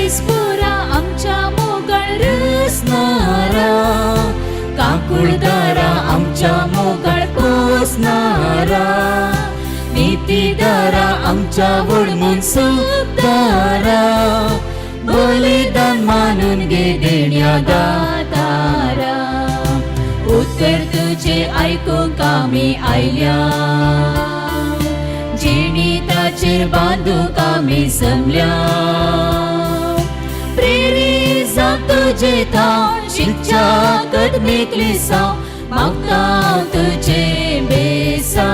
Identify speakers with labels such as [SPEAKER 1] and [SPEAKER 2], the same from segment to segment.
[SPEAKER 1] सर्वेस्पोरा आमच्या मोगाळ रचणारा, काकुळदारा आमच्या मोगाळ पोसणारा, नीतीदारा आमच्या वडमून सुखदारा, बलिदान मानून घे देण्या दातारा. उतर तुझे आयकूंक आमी आयल्या, जिणी ताचेर बांदूंक आमी जमल्या. प्रेरीत जावं तुजे थावन शिकच्या कदमीक लिसांव, मागता तुजें बेसांव.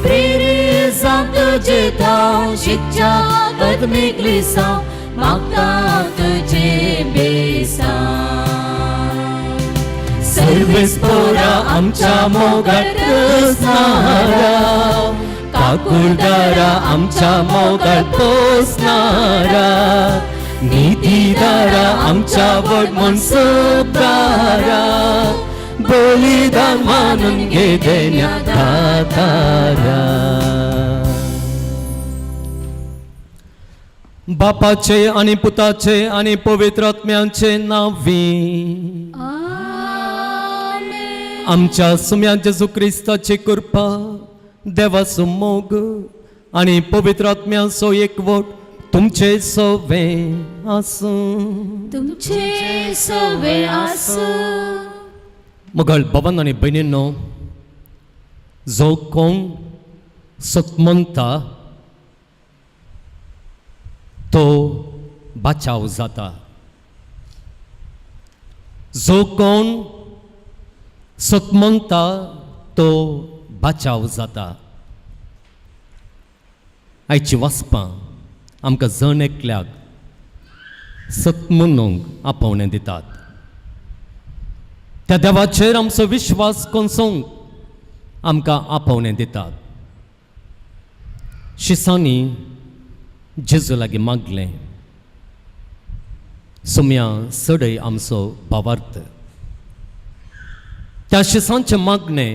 [SPEAKER 1] प्रेरीत जावं तुजे थावन शिकच्या कदमीक लिसांव, मागता तुजें बेसांव.
[SPEAKER 2] सर्वेस्पोरा आमच्या मोगाळ रचणारा, काकुळदारा आमच्या मोगाळ पोसणारा, नीतीदारा आमच्या व्हड मनसुखदारा, बलिदान मानून घे देण्या दातारा. बापाचे आनी पुताचे आनी पवित्र आत्म्याचे नांवी आमच्या सुम्या जेजू क्रिस्ताची कृपा, देवाचो मोग आनी पवित्र आत्म्याचो एकवट तुमचे सवे आसूं.
[SPEAKER 1] तुमचे सवे आसूं.
[SPEAKER 2] मगळ भवन आनी भयणींनो, जो कोण सत म्हणटा तो बाचाव जाता, जो कोण सत म्हणटा तो बाचाव जाता. आयची वाचपां आमकां जण एकल्याक सत म्हणूंक आपोवणें दितात. त्या देवाचेर आमचो विश्वास कोसोवंक आमकां आपोवणें दितात. शिसांनी जेजू लागीं मागलें, सुम्या सडय आमचो भावार्थ. त्या शिसांचें मागणें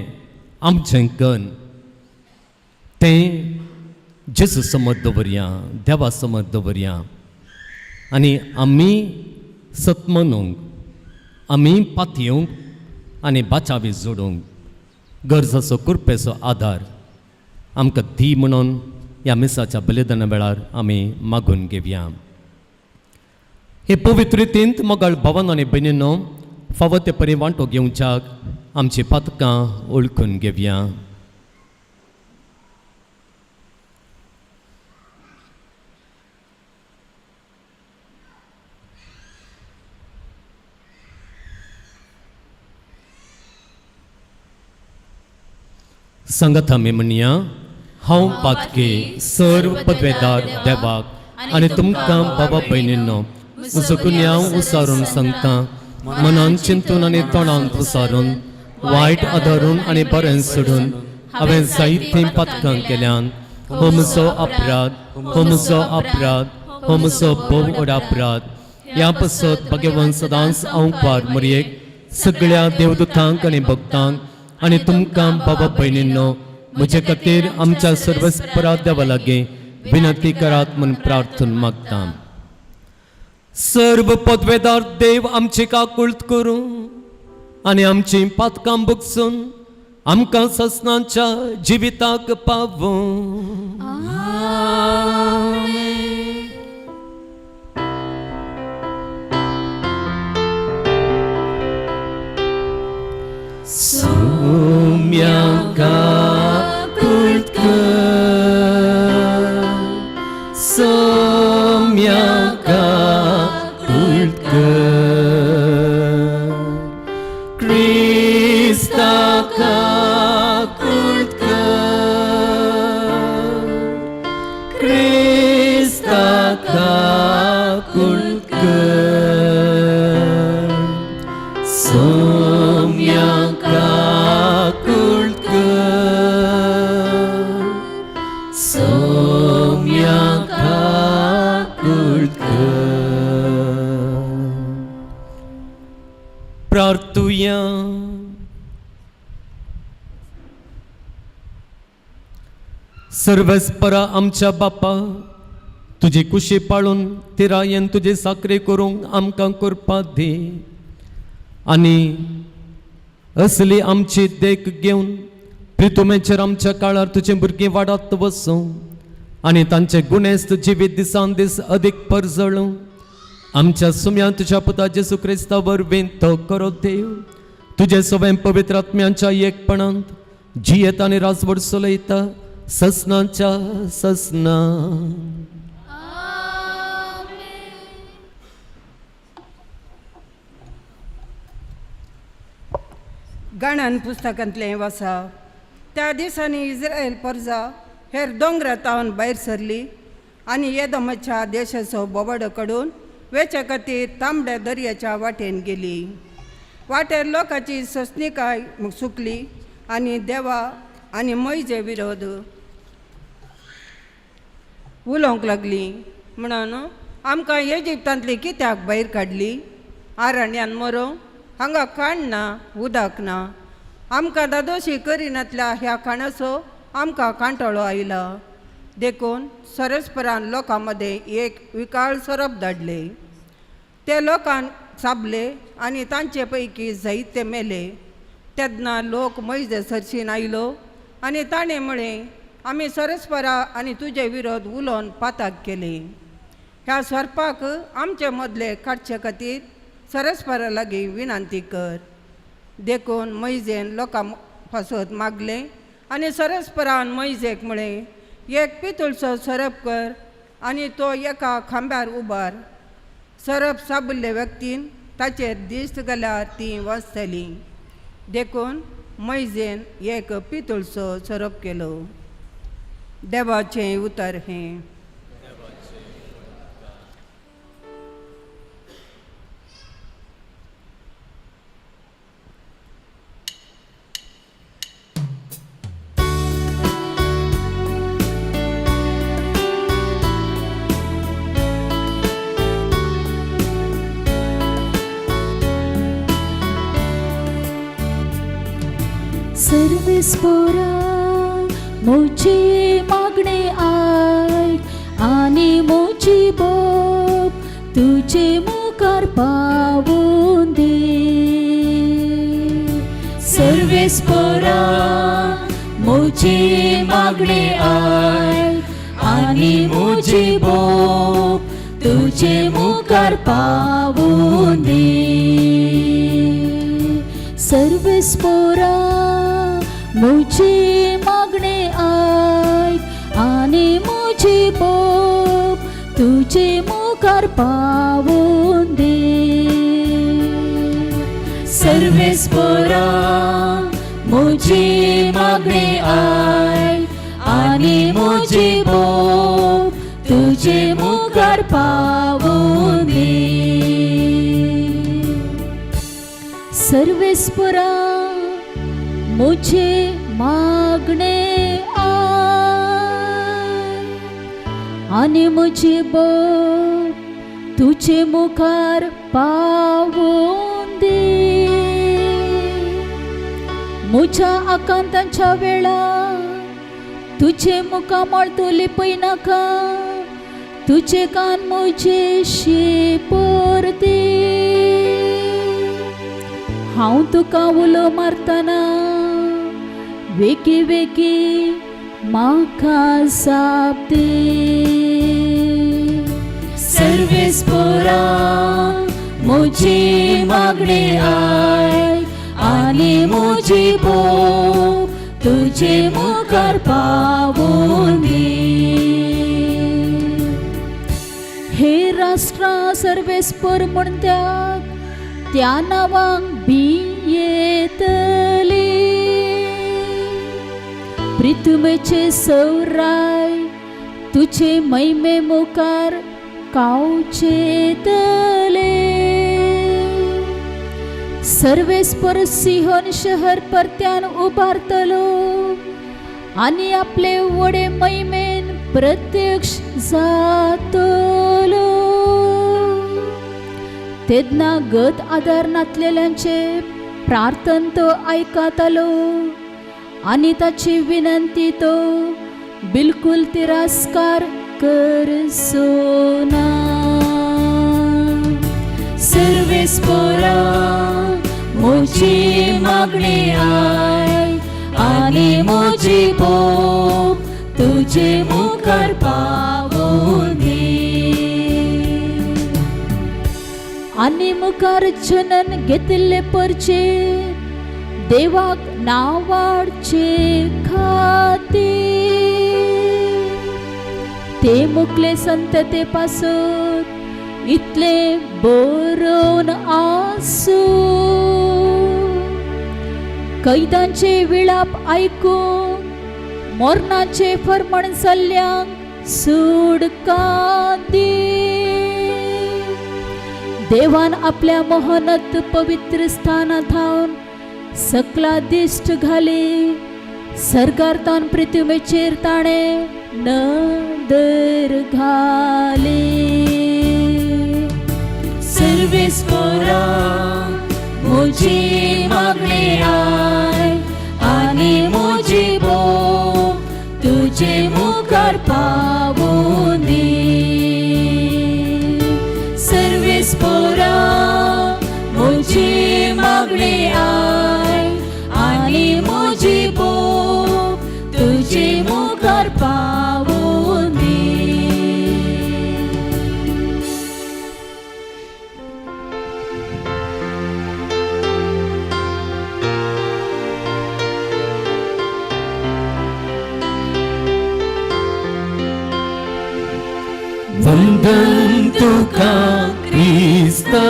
[SPEAKER 2] आमचें गन तें जेजू समज दवरया, देवा समज दवरया आनी आमी सत म्हणूंक, आमी पातयेवंक आनी बाचावी जोडूंक गरजाचो कृपेचो आदार आमकां दी म्हणून ह्या मिसाच्या बलिदाना वेळार आमी मागून घेवया. हे पवित्र रितींत मोगाळ भवन आनी भयणीनो, फावो ते परी वांटो घेवच्याक आमची पातकां वळखून घेवया. सांगात आमी म्हणया, हांव पातकी सर्व पदवेदार देवाक आनी तुमकां बाबा भयणींनो म्हजो गुन्यांव उसारून सांगता, मनान चिंतून आनी तोंडान उसारून, वायट आदारून आनी बरें सोडून हांवें जायतीं पातकां केल्यान. हो म्हजो अपराध, हो म्हजो अपराध, हो म्हजो भोव व्हड अपराध. ह्या पासत भगवान सदांच हांव पार मुरयेक सगळ्या देवदूतांक आनी भक्तांक आनी तुमकां बाबा भयणींनो म्हजे खातीर आमच्या सर्वस्परा देवा लागीं विनंती करात म्हूण प्रार्थना मागता. सर्व पदवेदार देव आमची काकुळट करूं आनी आमची पातकां भोगसून आमकां ससनाच्या जिविताक पावूं. सुम्या काकुळट कर, सोम्या काकुळट कर, क्रिस्ता काकुळट कर, क्रिस्ता काकुळट कर, सोम्या काकुळट कर, सोम्या काकुळट कर. प्रार्थुया. सर्वस्परा आमच्या बापा, तुजी कुशी पाळून तिरायेन तुजी साकरी करूंक आमकां करपा दी आनी असली आमची देख घेवन प्रितुमेचेर आमच्या काळार तुजी भुरगीं वाडत वचूं आनी तांचे गुणेस्त जिवीत दिसान दीस अदीक परजळूं. आमच्या सुम्या तुज्या पुता जेसू क्रिस्ता वरवीं तो करो देव. तुजे सवय पवित्र आत्म्यांच्या एकपणांत जियेत आनी राजवट चलयता ससनाच्या ससना.
[SPEAKER 3] गणन पुस्तकांतलें वासा. त्या दिसांनी इस्रायल परजा हेर दोंगरा तावन भायर सरली आनी येदोमाच्या देशाचो बोबाडो काडून वेच्या खातीर तांबड्या दर्याच्या वाटेन गेली. वाटेर लोकांची ससनिकाय सुकली आनी देवा आनी मैजे विरोध उलोवंक लागली म्हणून आमकां इजिप्तांतली कित्याक भायर काडली? आरण्यान मरों हांगा खाण ना उदक ना. आमकां दादोशी करिनातल्या ह्या खाणाचो आमकां कांटोळो आयला. देखून सरस्परान लोकां मदें एक विकाळ सोरोप धाडले. ते लोकांक चाबले आनी तांचे पैकी जायते मेले. तेन्ना लोक मैजे सरशीन आयलो आनी ताणें म्हळें आमी सरस्परा आनी तुजे विरोध उलोवन पाताक केले. ह्या सोरपाक आमचे मदले काडचे खातीर सरस्परा लागीं विनंती कर. देखून मैजेन लोकां पासत मागलें आनी सरस्परान मैजेक म्हळें एक पितूळचो सोरोप कर आनी तो एका खांब्यार उबार. सोरोप साबुल्ले व्यक्तीन ताचेर दिश्ट घाल्यार ती वाचतली. देखून मैजेन एक पितूळचो सोरोप केलो. देवाचें उतर हें.
[SPEAKER 1] सर्वेस्पोरा म्हजी मागणें आयक आनी म्हजी बोब तुजे मुखार पावून दी. सर्वेस्पोरा म्हजी मागणें आयक आनी म्हजी बोब तुजे मुखार पावून दी. सर्वेस्पोरा म्हजी मागणें आयक आनी म्हजी बोब तुजे मुखार पावून दी. सर्वेस्पोरा म्हजी मागणें आयक आनी म्हजी बोब तुजे मुखार पावून दी. सर्वेस्पोरा मुझे मागणे आय आनी म्हजी बोब तुजे मुखार पावून दी. म्हज्या आकांतांच्या वेळार तुजे मुखामळ तूं लिपय नाका. तुजे कान म्हजे शिपोर दी. हांव तुका उलो मारतना वेगी वेगी म्हाका जाप दी. सर्वेस्पोरा म्हजी मागणें आयक आनी म्हजी बोब तुजे मुखार पावून दी. हे राष्ट्रा सर्वेस्पोर म्हणत्याक त्या नांवांक भियेतली. प्रितुमेचे सौराय तुजे महिमे मुखार कावचेतले. सर्वेस्पर सिहोन शहर परत्यान उबारतलो आनी आपले वडे महिमेन प्रत्यक्ष जातलो. तेन्ना गत आदार नातलेल्यांचे प्रार्थन तो आयकतालो आनी ताची विनंती तो बिलकुल तिरस्कार करसोना. सर्वेस्पोरा म्हजी मागणी I आनी म्हजी बोब तुजे मुखार पावूं दी. आनी मुखार जनन घेतिल्ले परचे देवाक नावाडचे खातीर ते मुकले संतते पासून इतले बरोवन आसूं. कैदांचे विळाप आयकून मरणाचे फर्मण जाल्ल्यांक सुडका दी. देवान आपल्या मोहनत पवित्र स्थाना थावन सकला दिश्ट घाली, सरकार तान पृथ्वीचेर ताणें नदर घाली. सर्वेस्पोरा म्हजी मागणी I आनी म्हजी बोब तुजे मुखार पावूं दी. सर्वेस्पोरा म्हजी मागणी I आनी म्हजी बोब तुजे मुखार पावूं दी.
[SPEAKER 2] वंदन तुका क्रिस्ता,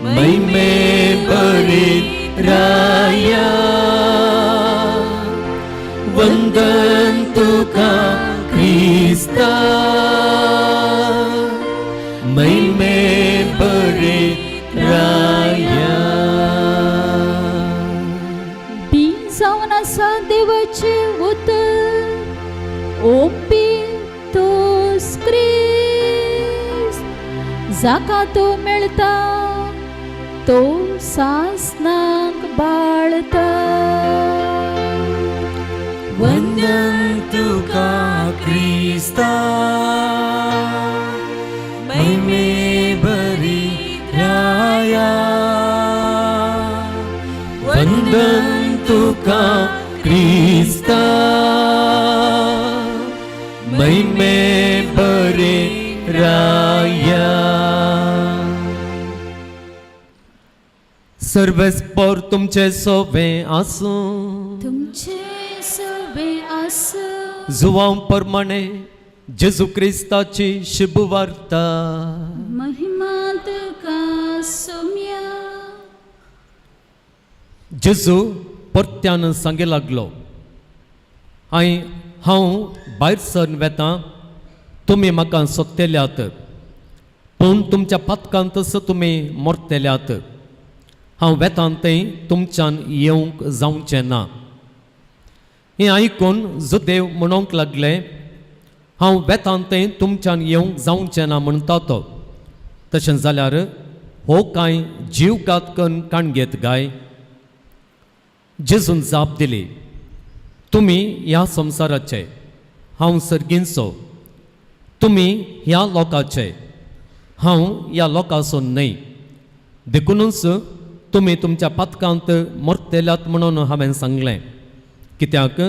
[SPEAKER 2] महिमे भरीत राया. वंदन तुका क्रिस्ता, महिमे भरीत राया.
[SPEAKER 1] बी जावन आसा देवाचें उतर, ओंपी तोस क्रिस्त, जाका तो मेळटा तो सासनाक बाळता.
[SPEAKER 4] वंदन तुका क्रिस्ता, महिमे भरीत राया.
[SPEAKER 2] वंदन तुका क्रिस्ता, महिमे भरीत राया. सर्वेस्पोर तुमचे सोबे आसूं.
[SPEAKER 1] तुमचे सवे आसूं.
[SPEAKER 2] जुवांव प्रमाणे जेजू क्रिस्ताची शुभवार्ता.
[SPEAKER 1] महिमा तुका सोम्या.
[SPEAKER 2] जेजू परत्यान सांगे लागलो, हांव हांव भायर सरन वेतां, तुमी म्हाका सोदतल्यात, पूण तुमच्या पातकांतच तुमी मरतल्यात. हांव वेतां थंय तुमच्यान येवंक जावचें ना. हें आयकून जुदेव म्हणूंक लागले, हांव वेतां थंय तुमच्यान येवंक जावचें ना म्हणटा तो, तशें जाल्यार हो कांय जीवघात कन्न काणगेत गाय? जेजून जाप दिली, तुमी ह्या संवसाराचे, हांव सर्गींचो. तुमी ह्या लोकांचे, हांव ह्या लोकांचो न्हय. देखुनूच तुमी तुमच्या पातकांत मरतल्यात म्हणून हांवें सांगलें, कित्याक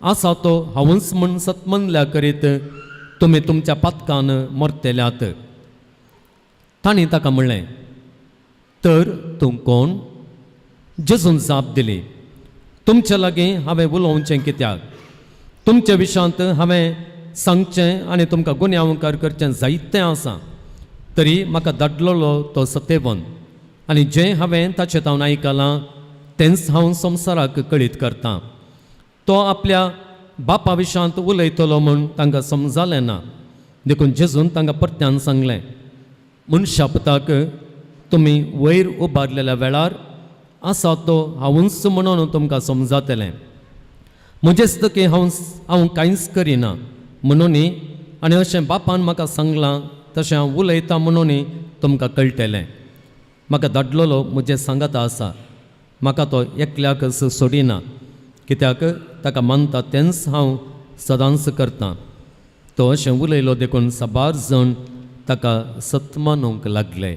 [SPEAKER 2] आसा तो हांवूच म्हण सतमनल्या करीत तुमी तुमच्या पातकान मरतल्यात. तांणी ताका म्हणलें, तर तूं कोण? जेजून जाप दिली, तुमचे लागीं हांवें उलोवचें कित्याक? तुमच्या विशांत हांवें सांगचें आनी तुमकां गुन्यांवकार करचें जायतें आसा, तरी म्हाका धाडलेलो तो सत्यवन, आनी जें हांवें ताचें तावन आयकलां तेंच हांव संवसाराक कळीत करतां. तो आपल्या बापा विशांत उलयतलो म्हूण तांकां समजालें ना. देखून जेजून तांकां परत्यान सांगलें, मनशा पुताक तुमी वयर उबारलेल्या वेळार आसा तो हांवूच म्हणून तुमकां समजातलें. म्हजेच तकी हांव हांव कांयच करिना म्हणून, आनी अशें बापान म्हाका सांगलां तशें हांव उलयतां म्हणून तुमकां कळटलें. म्हाका धाडलेलो म्हजें सांगाता आसा, म्हाका तो एकल्याकच सोडिना, कित्याक ताका मानता तेंच हांव सदांच करता. तो अशें उलयलो देखून साबार जाण ताका सत मानूंक लागले.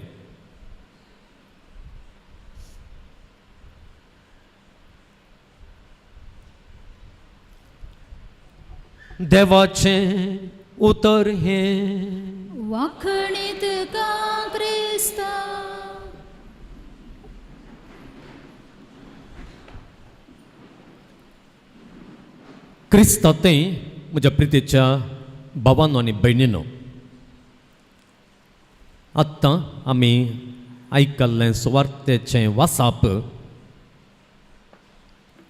[SPEAKER 2] देवाचें उतर हें.
[SPEAKER 1] वाखणी तुका क्रिस्ता.
[SPEAKER 2] क्रिस्ता तें म्हज्या प्रितीच्या भावानो आनी भयणीनो, आत्तां आमी आयकल्लें सुवार्तेचें वासाप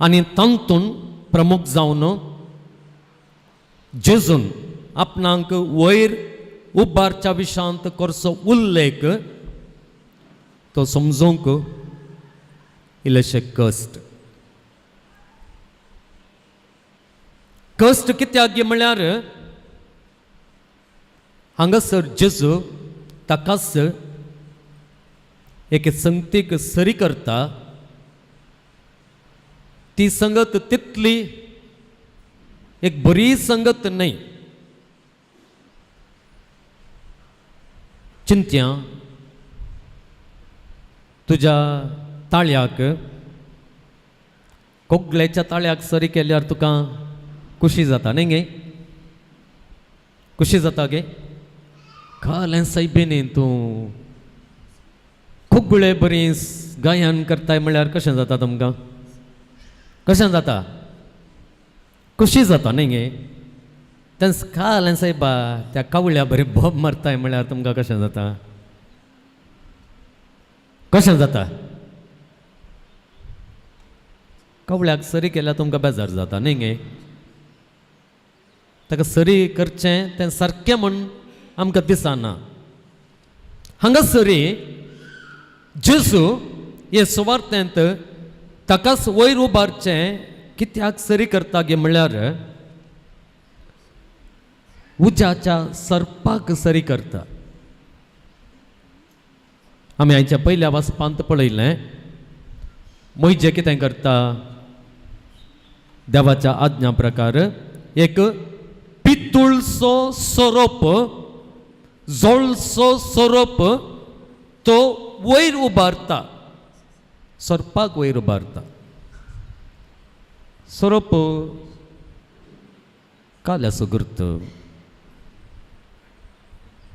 [SPEAKER 2] आनी तातूंत प्रमुख जावन जेजून आपणाक वयर उबारच्या विशांत करचो उल्लेख तो समजूंक इल्लेशे कश्ट. कश्ट कित्याक म्हळ्यार हांगासर जेजू ताकाच एके संगतीक सरी करता. ती संगत तितली एक बरी संगत न्हय. चिंत्या तुज्या ताळ्याक कोगळ्याच्या ताळ्याक सरी केल्यार तुका खुशी जाता न्ही गे? खुशी जाता गे? कालें सायबिनी तूं खुगळे बरी गायन करताय म्हळ्यार कशें जाता तुमकां? कशें जाता? खुशी जाता न्ही गे? तेंच कालें सायबा त्या कावळ्या बरी बोब मारताय म्हळ्यार तुमकां कशें जाता? कशें जाता? कावळ्याक सरी केल्यार तुमकां बेजार जाता न्ही गे? ताका सरी करचें तें सारकें म्हूण आमकां दिसना. हांगासरी जेजू हे सुवार्तेंत ताकाच वयर उबारचें कित्याक सरी करता गे म्हळ्यार उज्याच्या सर्पाक सरी करता. आमी आयच्या पयल्या वाचपांत पळयलें मोयजे कितें करता? देवाच्या आज्ञा प्रकार एक पितुळसो सोरोप, जोळसो सोरोप तो वयर उबारता, सोरपाक वयर उबारता. सोरोप काल्याचो गुर्त.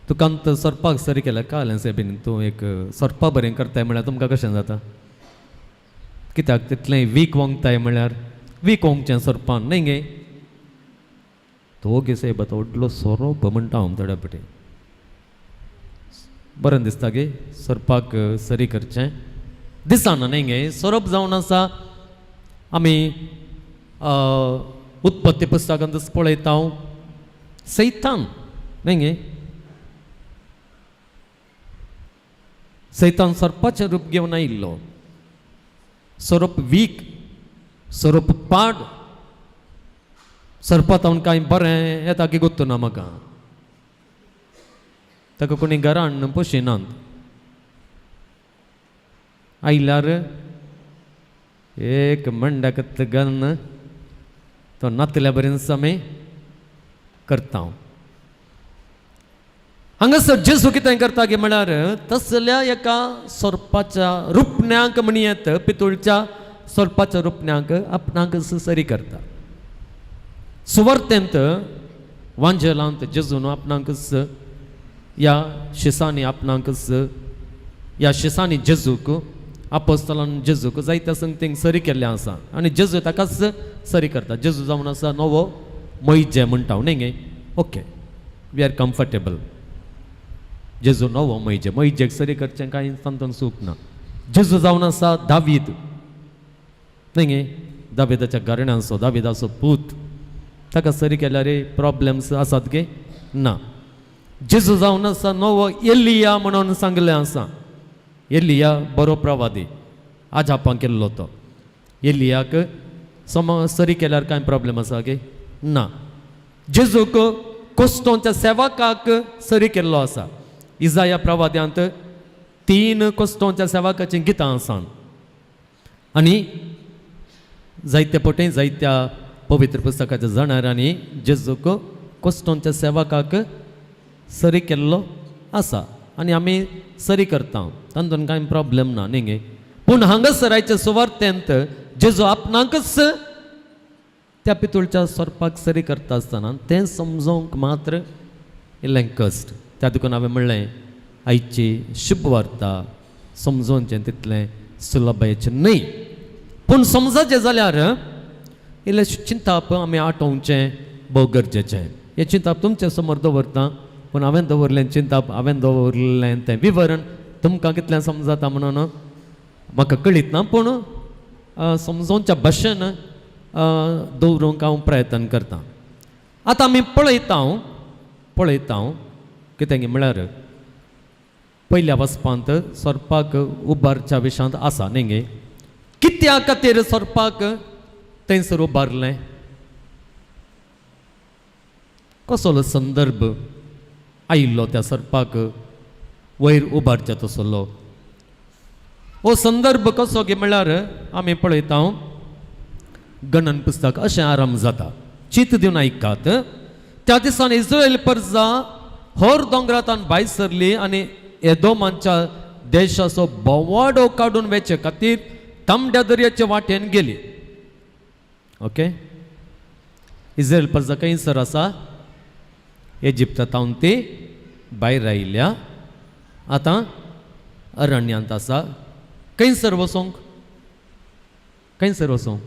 [SPEAKER 2] तुका आमकां सोरपाक सरी केल्या कालें सायबीन तूं एक सोरपा बरें करताय म्हळ्यार तुमकां कशें जाता? कित्याक तितलें वीक वोंगताय म्हळ्यार वीक वोंगचें सोरपान न्ही गे? तो गे सायब आतां व्हडलो सोरोप म्हणटा हांव थोड्या पटी बरें दिसता गे सोरपाक सरी करचें दिसना न्ही गे? सोरोप जावन आसा. आमी उत्पत्ती पुस्तकांतच पळयता हांव सैतान न्ही गे? सैतान सोरपाचें रूप घेवन आयिल्लो. सोरोप वीक, सोरोप पाड, सोरपा तावन कांय बरें येता की गोत्तू ना म्हाका. ताका कोणी घरान पोशिनात. आयल्यार एक मंडकत घालून तो नातल्या बरेंच आमी करता. हांगासर जेजू कितें करता गे म्हळ्यार तसल्या एका सोरपाच्या रुपण्याक म्हणयेत पितुळच्या सोरपाच्या रुपण्याक आपणाक सरी करता. सुवार्तेंत वांजेलांत जेजून आपणाकच ह्या शिसांनी आपणाकच ह्या शिसांनी जेजूक आपोस्तलान जेजूक जायत्या संगतींक सरी केल्लें आसा आनी जेजू ताकाच सरी करता. जेजू जावन आसा नवो मैजे म्हणटा न्ही गे? Okay, we are comfortable. जेजू नवो मैजे, मैजेक सरी करचें कांय तातूंत चूक ना. जेजू जावन आसा दावीद न्ही गे? दाविदाच्या घराण्याचो, दाविदाचो पूत, ताका सरी केल्यार प्रॉब्लम्स आसात गे? ना. जेजू जावन आसा नवो एलिया म्हणून सांगलें आसा. एलिया बरो प्रवादी, आजापां केल्लो तो. एलियाक सम सरी केल्यार कांय प्रॉब्लम आसा गे? ना. जेजूक कोस्तोंच्या सेवकाक सरी केल्लो आसा. इजाया प्रवाद्यांत 3 कोस्तोंच्या सेवकाचीं गितां आसा आनी जायते पटे जायत्या पवित्र पुस्तकाच्या जाणारांनी जेजूक कोस्टोनच्या सेवकाक सरी केल्लो आसा आनी आमी सरी करता, तातूंत कांय प्रॉब्लेम ना न्ही गे. पूण हांगासर आयच्या सुवार्तेंत जेजू आपणाकच त्या पितूळच्या सोरपाक सरी करता आसतना तें समजोवंक मात्र इल्लें कश्ट. त्या देखून हांवें म्हणलें आयची शुभ वार्ता समजोवचें तितलें सुलभायेचें न्हय, पूण समजाचें जाल्यार इल्लें चिंताप आमी आटोवचें भोव गरजेचें. हें चिंताप तुमचे समोर दवरता, पूण हांवें दवरलें चिंताप, हांवें दवरलें तें विवरण तुमकां कितलें समजता म्हणून म्हाका कळीत ना, पूण समजोवच्या भाशेन दवरूंक हांव प्रयत्न करतां. आतां आमी पळयता पळयता कितें म्हळ्यार पयल्या वचपांत सोरपाक उबारच्या विशांत आसा न्ही गे. कित्या खातीर सोरपाक थंयसर उबारलें, कसलो संदर्भ आयिल्लो त्या सोरपाक वयर उबारच्या तसलो हो संदर्भ कसो गे म्हळ्यार आमी पळयता गणन पुस्तक अशें आरंभ जाता. चित दिवन आयकात. त्या दिसान इस्रायल परजा होर दोंगरांतान भायर सरली आनी एदोमांच्या देशाचो भोंवाडो काडून वेचे खातीर तांबड्या दर्याचे वाटेन गेली. ओके, इस्रायल परजा खंयसर आसा, इजिप्तांत ती भायर आयल्या, आतां अरण्यांत आसा. खंयसर वचोंक, खंयसर वचोंक,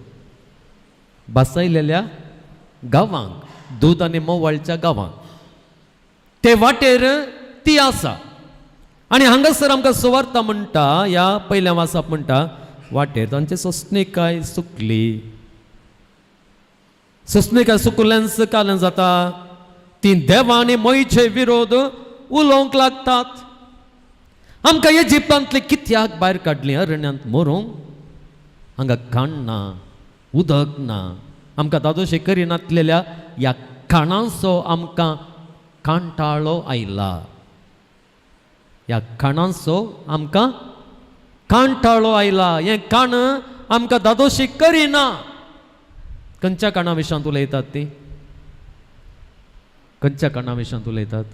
[SPEAKER 2] बासायलेल्या गांवांक, दूद आनी मोवाळच्या गांवांक ते वाटेर ती आसा. आनी हांगासर आमकां सुवार्ता म्हणटा, ह्या पयल्या वासाप म्हणटा वाटेर तांची सोंसणीकाय सुकली. सोंसणीकाय सुकल्यान कारण जाता ती देवा आनी मोयचे विरोध उलोवंक लागतात. आमकां इजिप्तांतले कित्याक भायर काडली, अरण्यांत मरूंक, हांगा खाण ना, उदक ना, आमकां दादोशे करिनातलेल्या ह्या खाणांचो आमकां कांटाळो आयला, ह्या खाणांचो आमकां कांटाळो आयला, हें खाण आमकां दादोशी करिना. खंयच्या काणा विशांत उलयतात ती, खंयच्या काणा विशांत उलयतात?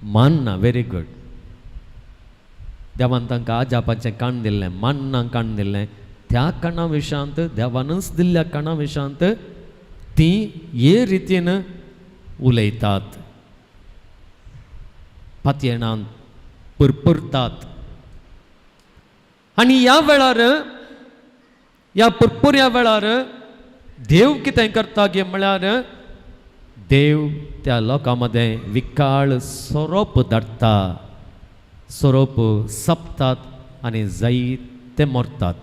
[SPEAKER 2] मान्ना. Very good. देवान तांकां आजापाचें काण दिल्लें, मान्ना काण दिल्लें. त्या काणा विशांत, देवानच दिल्ल्या काणा विशांत ती हे रितीन उलयतात, पातयेणान पुरपुरतात. आनी ह्या वेळार, ह्या पुरपुऱ्या वेळार देव कितें करता गे म्हळ्यार देव त्या लोकां मदें विकाळ सोरोप धाडटा, सोरोप सपतात आनी जायते मरतात,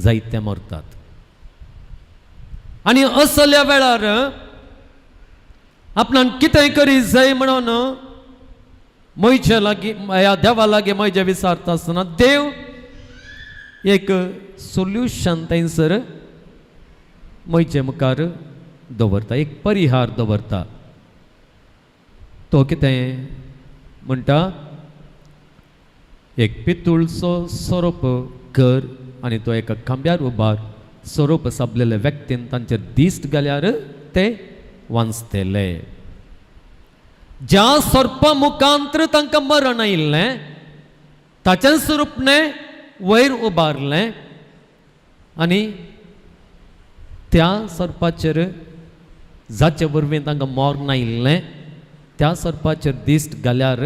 [SPEAKER 2] जायते मरतात. आनी असल्या वेळार आपणान कितें करी जाय म्हणून म्हयचे लागीं, ह्या देवा लागीं म्हजे विचारता आसतना देव एक सोल्युशन थंयसर म्हयचे मुखार दवरता, एक परिहार दवरता. तो कितें म्हणटा, एक पितूळचो सोरोप कर आनी तो एका खांब्यार उबार, सोरोप साबलेले व्यक्तीन तांचेर दिश्ट घाल्यार ते वांचतले. ज्या सोरपा मुखांत्र तांकां मरण आयिल्लें ताचें स्वरूपणें वयर उबारलें आनी त्या सोरपाचेर जाचे वरवीं तांकां मरण आयिल्लें त्या सोरपाचेर दिश्ट घाल्यार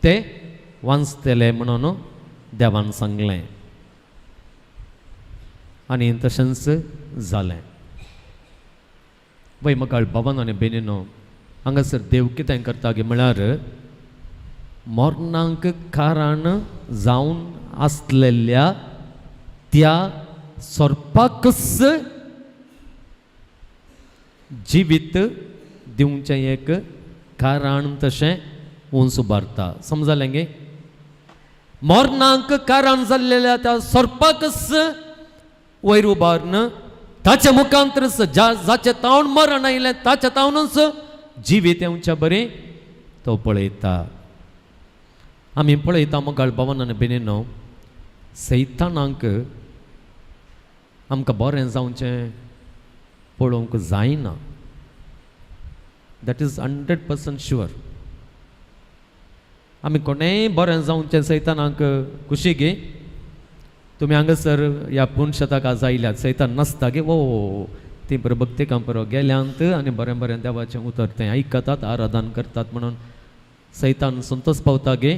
[SPEAKER 2] ते वांचतले म्हणून देवान सांगलें आनी तशेंच जालें. वय मकाळ भवन आनी बेनीनो, हांगासर देव कितें करता गे म्हळ्यार मरणांक कारण जावन आसलेल्या त्या सोरपाकच जिवीत दिवचें एक कारण तशें उंच उबारता. समजलें गे? मरणांक कारण जाल्लेल्या त्या सोरपाकच वयर उबारून ताच्या मुखांतरच ज्या जाचे तावन मरण आयलें ताच्या तावनूच जिवीत येवच्या बरें तो पळयता. आमी पळयता मगाळ भवन आनी बेनीनो, सैतानांक आमकां बरें जावचें पळोवंक जायना. That is 100% sure. आमी कोणेंय बरें जावचें सैतानाक खुशी गे. तुमी हांगासर ह्या पुनशताक आज आयल्यात, सैतान नासता गे. ओ ती बरें भक्तिकां बरो गेल्यांत आनी बरें बरें देवाचें उतर तें आयकतात, आराधन करतात म्हणून सैतान संतोश पावता गे.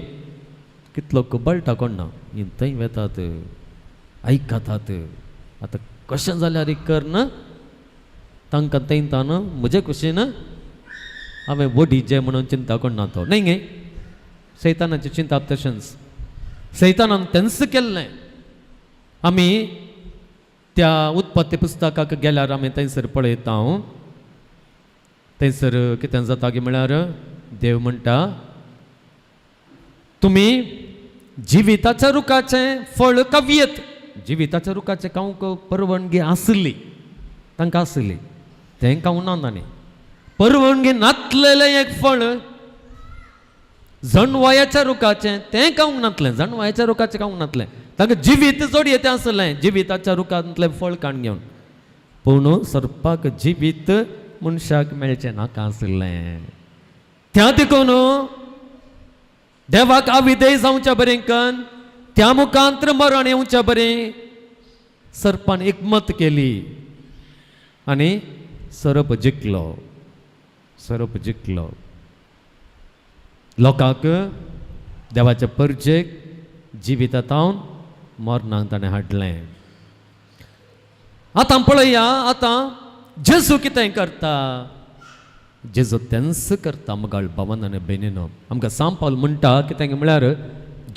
[SPEAKER 2] कितलो कबळटा कोण ना, ही थंय वेतात आयकतात. आतां कशें जाल्यार कर ना तांकां थंयतान म्हजे कुशीन हांवें वडी जे म्हणून चिंता कोण ना तो न्हय गे. सैतानाचें चिंताप तशेंच सैतानान तेंच केल्लें. आमी त्या उत्पत्ती पुस्तकाक गेल्यार आमी थंयसर पळयता. हांव थंयसर कितें जाता की म्हळ्यार देव म्हणटा तुमी जिविताच्या रुखाचें फळ कवियत. जिविताच्या रुखाचें खावंक परवानगी आसली तांकां, आसली तें खावंक ना तांणी. परवानगी नातलेलें एक फळ जणवायाच्या रुखाचें तें खावंक नातलें. जणवायाच्या रुखाचें खावंक नातलें तांकां जिवीत जोडये तें आसलें जिविताच्या रुखांतलें फळ काण घेवन. पूण सर्पाक जिवीत मनशाक मेळचें नाका आसलें. त्या देखून देवाक आविदेय जावच्या बरें, त्या मुखांत्र मरण येवच्या बरें सर्पान एकमत केली आनी सरप जिखलो. सरप जिखलो. लोकांक देवाच्या परजेक जिवितांत मरणाक ताणें हाडलें. आतां पळया आतां जेजू कितें करता. जेजू तेंच करता मगाळ भावन आनी भयणीनो. आमकां सांपाल म्हणटा कितें म्हळ्यार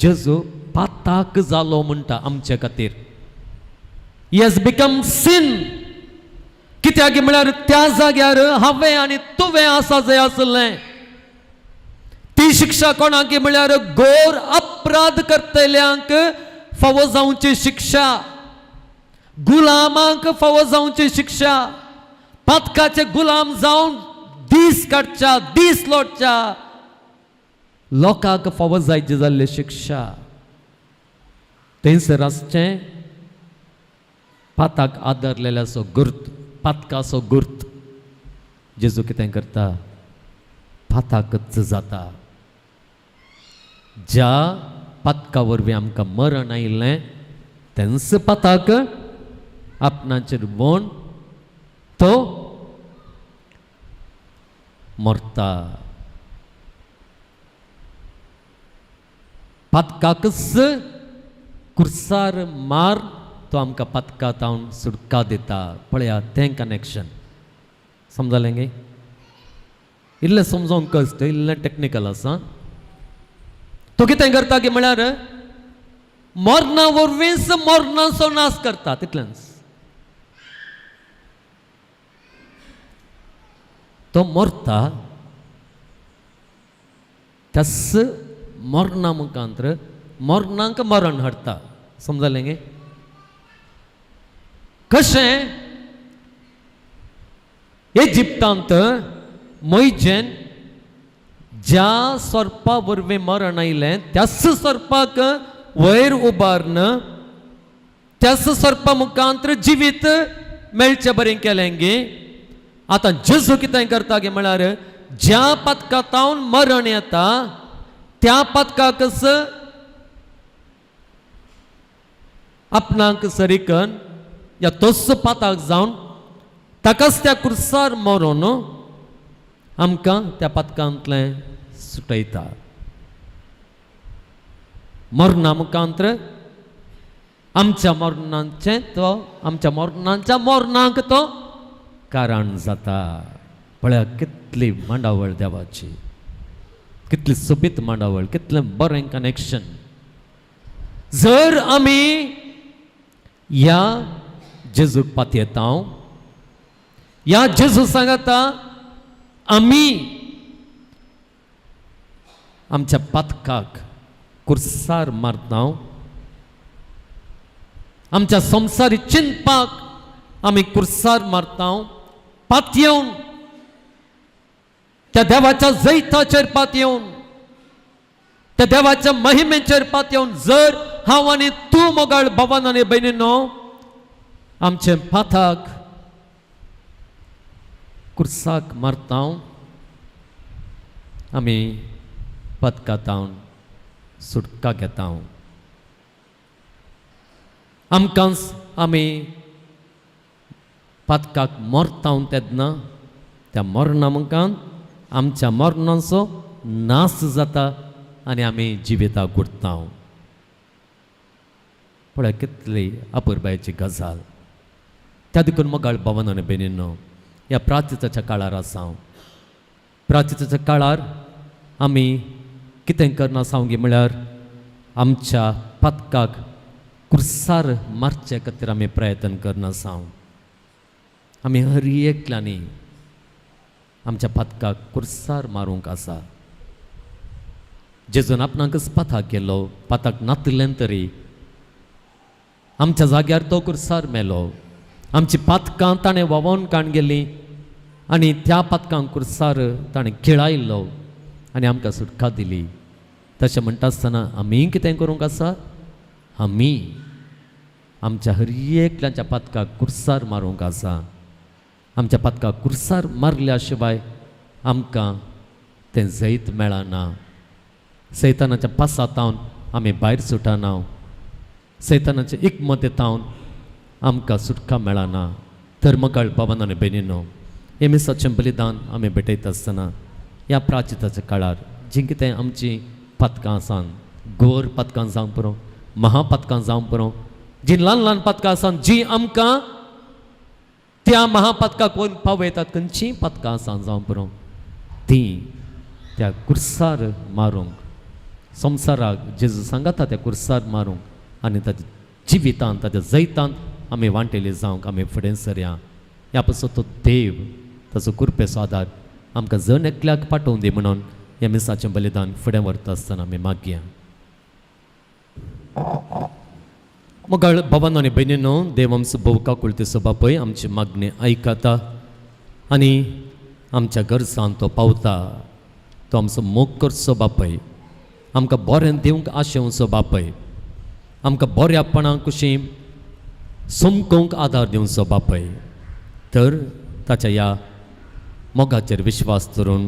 [SPEAKER 2] जेजू पाताक जालो म्हणटा आमचे खातीर. He has become sin. कित्याक म्हळ्यार त्या जाग्यार हांवें आनी तुवें आसा जंय आसलें ती शिक्षा कोणाक म्हळ्यार गोर अपराध करतल्यांक फावो जावची शिक्षा, गुलामांक फावो जावची शिक्षा. पातकाचे गुलाम जावन दीस काडच्या दीस लोटच्या लोकांक फावो जायची जाल्ली शिक्षा. थंयसर आसचें पाताक आदरलेल्याचो गुर्त, पातकाचो गुर्त. जेजू कितें करता, पाताकच जाता. ज्या पातका वरवीं आमकां मरण आयिल्लें तेंच पाताक आपणाचेर वण तो मरता. पातकाकच कुर्सार मार तो आमकां पातका तावन सुटका दिता. पळया तें कनेक्शन समजलें गे. इल्लें समजोंक कश्ट, इल्लें टॅक्निकल आसा. तो कितें करता की म्हळ्यार मरणा वरवींच मरणाचो नाश करता तितलेंच. तो मरता त्याच मरणा मुखांतर मरणांक मरण हाडटा. समजलें गे कशें. इजिप्तांत मोयजेन ज्या सर्पा वरवीं मरण आयलें त्याच सर्पाक वयर उबारून त्याच सर्पा मुखांतर जिवीत मेळचें बरें केलें गे. आतां जेजू कितें करता गे म्हळ्यार ज्या पातकांत मरण येता त्या पातकाकच आपणाक सरीकन या तोच पाताक जावन ताकाच त्या कुर्सार मरोन आमकां त्या पातकांतलें सुटयता. मरणा मुखांतर आमच्या मरणाचें तो आमच्या मरणाच्या मरणाक तो कारण जाता. पळया कितली मांडावळ देवाची, कितली सोबीत मांडावळ, कितलें बरें कनेक्शन. जर आमी ह्या जेजूक पातयेता, ह्या जेजू सांगता आमी आमच्या पातकाक कुर्सार मारता, आमच्या संवसारी चिंतपाक आमी कुर्सार मारता, पातयेवन त्या देवाच्या जैताचेर पातयेवन त्या देवाच्या महिमेचेर पातयेवन जर हांव आनी तूं मोगाळ भावान आनी भयणीनो आमचे पाथाक कुर्साक मारता, आमी पदकातावन सुटका घेता. आमकां आमी पातकाक मरता तेन्ना त्या मरणा मुखान आमच्या मरणाचो नाश जाता आनी आमी जिविताक उरता. पळय कितली अपुरबायेची गजाल. त्या देखून मोगाळ भवन आनी भयणींनो, ह्या प्राचिताच्या काळार आसा हांव. प्राचिताच्या काळार आमी कितें करना सांगी म्हळ्यार आमच्या पातकाक कुर्सार मारचे खातीर आमी प्रयत्न करना आसा. आमी हर एकल्यांनी आमच्या पातकाक कुर्सार मारूंक आसा. जेजून आपणाकच पाथाक केलो, पाताक नातिल्ल्यान तरी आमच्या जाग्यार तो कुर्सार मेलो. आमची पातकां ताणें व्हांवोवन काण गेलीं आनी त्या पातकांक कुर्सार ताणें खेळायलो आनी आमकां सुटका दिली. तशें म्हणटा आसतना आमी कितें करूंक आसा? आमी आमच्या हर एकल्याच्या पातकाक कुर्सार मारूंक आसा. आमच्या पातकाक कुर्सार मारल्या शिवाय आमकां तें जैत मेळना. सैतानाच्या पासातावन आमी भायर सुटना. सैतानाच्या एकमतेतावन आमकां सुटका मेळना. तर मकाळ बाबान आनी भयणीनो, हे मिसाचें बलिदान आमी भेटयता आसतना ह्या प्राचिताच्या काळार जीं कितें आमचीं पातकां आसान, गोर पातकां जावंक पुरो, महापातकां जावंक पुरो, जीं ल्हान ल्हान पातकां आसान, जीं आमकां त्या महापातकाक कोण पावयतात, खंयचीं पातकां आसान जावंक पुरो, तीं त्या कुर्सार मारूंक, संवसाराक जेजू सांगाता त्या कुर्सार मारूंक आनी ताच्या जिवितांत ताच्या जैतांत आमी वांटेली जावंक आमी फुडें सरया. ह्या पासत तो देव ताचो कृपेचो आदार आमकां जण एकल्याक पाठोवन दी म्हणून ह्या मिसाचें बलिदान फुडें व्हरता आसतना आमी मागया. मगाळ बाबांनो आनी भयणीनो, देव आमचो भोव काकुळतेचो बापय आमची मागणी आयकता आनी आमच्या गरजान तो पावता. तो आमचो मोग करचो बापय, आमकां बरें दिवंक आशेवचो बापय, आमकां बऱ्यापणा कुशी समकोंक आदार दिवचो बापय. तर ताच्या ह्या मोगाचेर विश्वास धरून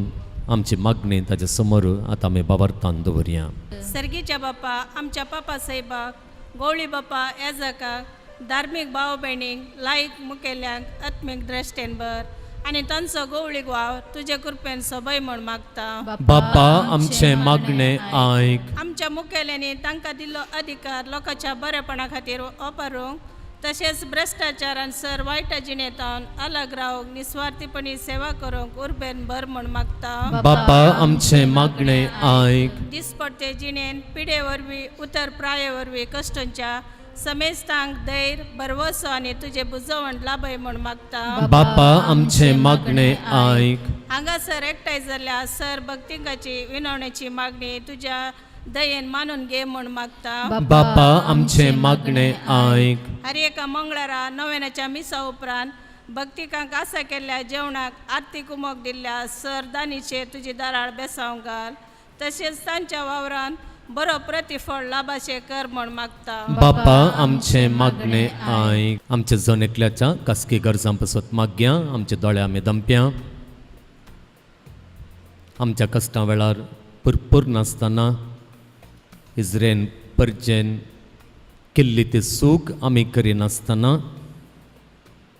[SPEAKER 2] आमची मागणी ताच्या समोर आतां आमी बाबरतान दवरया.
[SPEAKER 5] सर्गीच्या बापा, आमच्या पापा साहेबाक, गवळी बापा याजकाक, धार्मीक भाव भयणींक, लायक मुखेल्यांक आत्मीक द्रश्टेन भर आनी तांचो गवळीक वावर तुजे कृपेन सोबय म्हूण मागता.
[SPEAKER 2] बापा आमचें मागणें आयक.
[SPEAKER 5] आमच्या मुखेल्यांनी तांकां दिल्लो अधिकार लोकांच्या बरेपणा खातीर वापरूंक तशेंच भ्रश्टाचारान सर वायटा जिणेंतावन अलग रावंक निस्वार्थीपणी सेवा करूंक उर्बेन भर म्हूण मागता.
[SPEAKER 2] बापा आमचें मागणें आयक.
[SPEAKER 5] दिसपडते जिणेन पिडे वरवीं उतर प्राये वरवीं कश्टांच्या समेस्तांक धैर्य भरवसो आनी तुजें बुजवण लाभय म्हूण मागता.
[SPEAKER 2] बापा आमचें मागणें आयक.
[SPEAKER 5] हांगासर एकठांय जाल्ल्या सर भक्तिंगाची विनवणेची मागणी तुज्या दयेन मानून घे म्हूण मागता.
[SPEAKER 2] बापा आमचें मागणें आयक.
[SPEAKER 5] हर एका मंगळारा नव्याच्या मिसा उपरांत भक्तिकांक आसा केल्ल्या जेवणाक आरती कुमोक दिल्ल्या सर दानीचे तुजी दाराळ बेसांव घाल तशेंच तांच्या वावरान बरो प्रतिफळ लाभाशें कर म्हूण मागता.
[SPEAKER 2] बापा आमचें मागणें आयक. आमच्या जण एकल्याच्या खासगी गरजां पासत मागया. आमचे दोळे आमी दमप्या. आमच्या कश्टां वेळार पुरपूर नासतना इजरेन परजेन केल्ली ती सूख आमी करिनासतना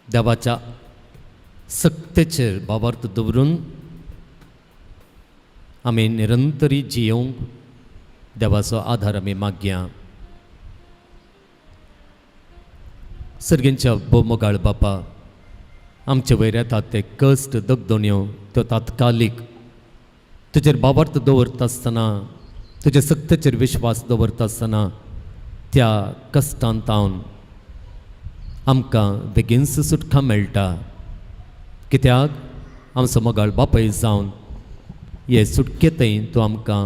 [SPEAKER 2] देवाच्या सक्तेचेर बाबार्थ दवरून आमी निरंतरी जियोवंक देवाचो आदार आमी मागया. सर्गेंच्या भोव बापा, आमचे वयर येतात ते कश्ट दगदण्यो त्यो तात्कालीक. तुजेर बाबार्थ दवरता आसतना, तुजे सक्तेचेर विश्वास दवरता आसतना त्या कश्टांतावन आमकां बेगीनच सुटका मेळटा. कित्याक आमचो मोगाळ बापय जावन हे सुटकेतय तूं आमकां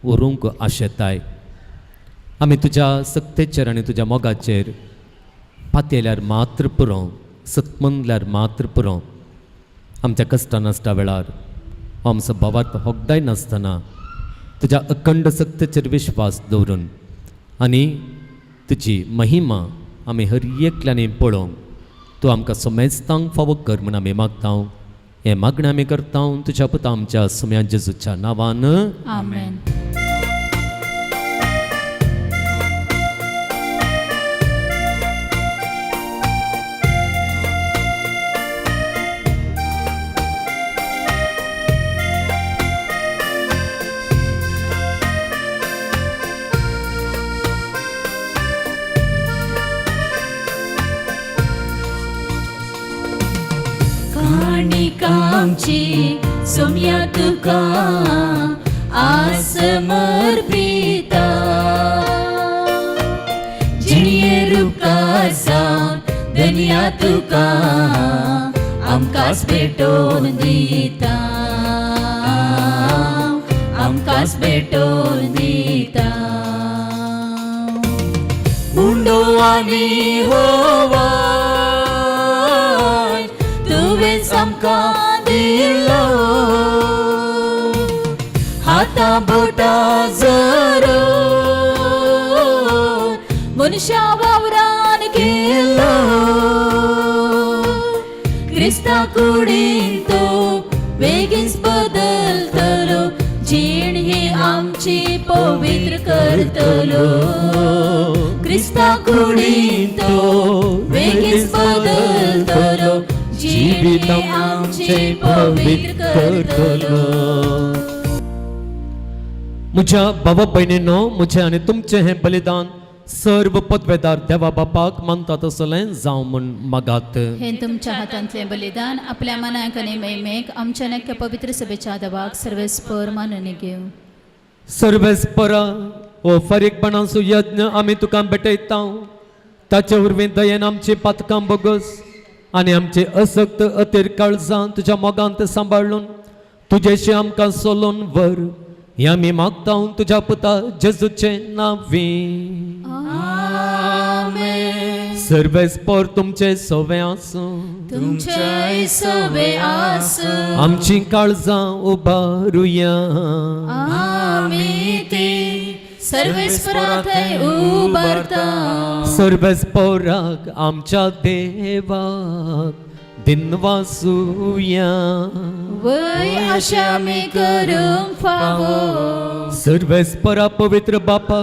[SPEAKER 2] व्हरूंक आशेताय. आमी तुज्या सक्तेचेर आनी तुज्या मोगाचेर पातयल्यार मात्र पुरो, सतमनल्यार मात्र पुरो. आमच्या कश्टां नासता वेळार आमचो भावार्थ होगडाय नासतना तुज्या अखंड सक्तेचेर विश्वास दवरून आनी तुजी महिमा आमी हर एकल्यांनी पळोवंक तूं आमकां समेस्तांक फावो कर म्हूण आमी मागता. हें मागणें आमी करता तुज्या पुता आमच्या सुम्या जेजूच्या नांवान.
[SPEAKER 1] आमेन. काणिकांची सोम्या तुका आसमर्पिता जिणये रुपकार जावन धनया तुका आमकांच भेटोवन दिता, आमकांच भेटोवन दिता.
[SPEAKER 4] उंडो आनी होवाय तुवें आमकां दिलो, हाता बोटा जरो
[SPEAKER 1] मनशा वावरान
[SPEAKER 4] केलो.
[SPEAKER 1] क्रिस्ता कुडीन तो बेगीनच बदलतलो, जीण ही आमची पवित्र करतलो. क्रिस्ता कुडीन तो बेगीनच बदलतलो, जीण ही आमची पवित्र करतलो.
[SPEAKER 2] म्हज्या बाबा भयणीनो, म्हजें आनी तुमचें हें बलिदान सर्व पदवेदार देवा बापाक मानता तसलें जावं म्हूण मागात.
[SPEAKER 1] हे तुमच्या हातांतलें बलिदान आपल्या मनाक आनी महिमेक आमच्या नक्या पवित्र सभेच्या दवाक सर्वेस्पर मानून घेवं.
[SPEAKER 2] सर्वेस्परा हो फारीकपणाचो यज्ञ आमी तुका भेटयता, ताचे वरवीं दयेन आमची पातकां बोगस आनी आमचे असक्त अतिर काळजां तुज्या मोगांत सांबाळून तुजेशी आमकां सोलोन व्हर, हें आमी मागता तुज्या पुता जेजूचें नांवी. सर्वेस्पर तुमचें सवें आसूं.
[SPEAKER 1] तुमचेय सवे आसूं.
[SPEAKER 2] आमचीं काळजां उबारुया.
[SPEAKER 1] आमी ती सर्वेस्परा थंय उबारता.
[SPEAKER 2] सर्वेस्पराक आमच्या देवाक दिनवासुया.
[SPEAKER 1] वय आशा आमी करूंक फावो.
[SPEAKER 2] सर्वेस्परा पवित्र बापा,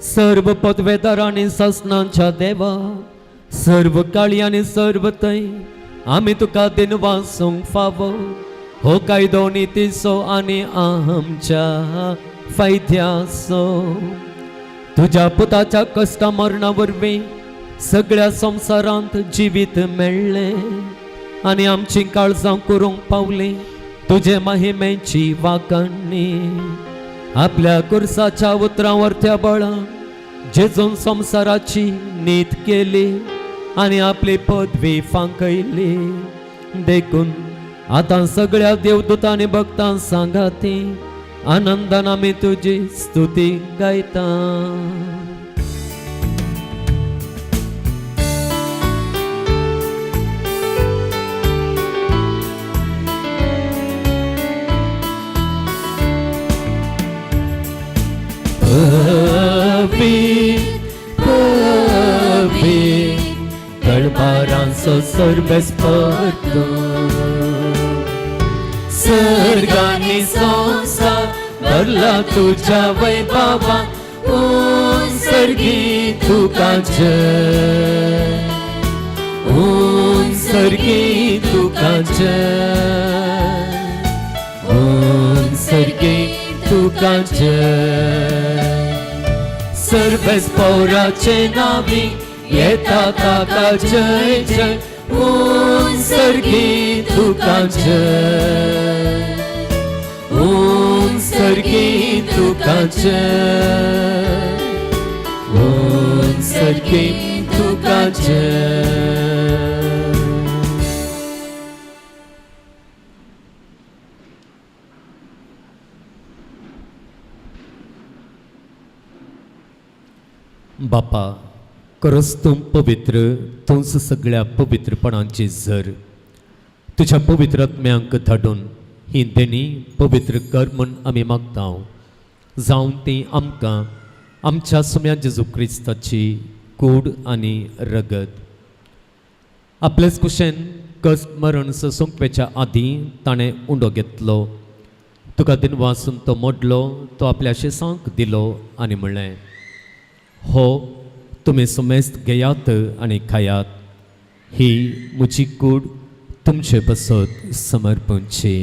[SPEAKER 2] सर्व पदवेदार आनी सासणांच्या देवा, सर्व काळी आनी सर्व थंय आमी तुका दिनवासूंक फावो. हो कायदो नितीचो आनी आमच्या फायद्याचो. तुज्या पुताच्या कश्टा मरणा वरवीं सगळ्या संवसारांत जिवीत मेळ्ळें आनी आमचीं काळजां करूंक पावलीं तुजे महिमेची वाकणी. आपल्या कुर्साच्या उतरां वरत्या बळान जेजून संवसाराची नीत केली आनी आपली पदवी फांकयली. देखून आतां सगळ्या देवदूतांनी भक्तां सांगाती आनंदान आमी तुजी स्तुती गायता. पवी तळबारांचो सर्वेस्पर तूं, सर्गानी संवसार भरला तुज्या वैभवा, ऊन सर्गी तुका जय, ऊन सर्गी तुका जय, ऊन सर्गी तुका जय. सर्वेस्पराचे नावी येता ताका जय जय, ऊन सर्गी तुका जय, ऊन सर्गी तुका जय, ऊन सर्गी तुका जय. बापा, खरोच तूं पवित्र, तूंच सगळ्या पवित्रपणाची झर. तुज्या पवित्र आत्म्यांक धाडून ही देणी पवित्र कर म्हूण आमी मागता, जावं ती आमकां आमच्या सुम्या जेजू क्रिस्ताची कूड आनी रगत. आपलेच कुशेन कस मरण सोंपपेच्या आदीं ताणें उंडो घेतलो, तुका दिनवासून तो मोडलो, तो आपल्या शेसांक दिलो आनी म्हणलें, हो तुमी समेस्त घेयात आनी खायात, ही म्हजी कूड तुमचे पासत समर्पणची।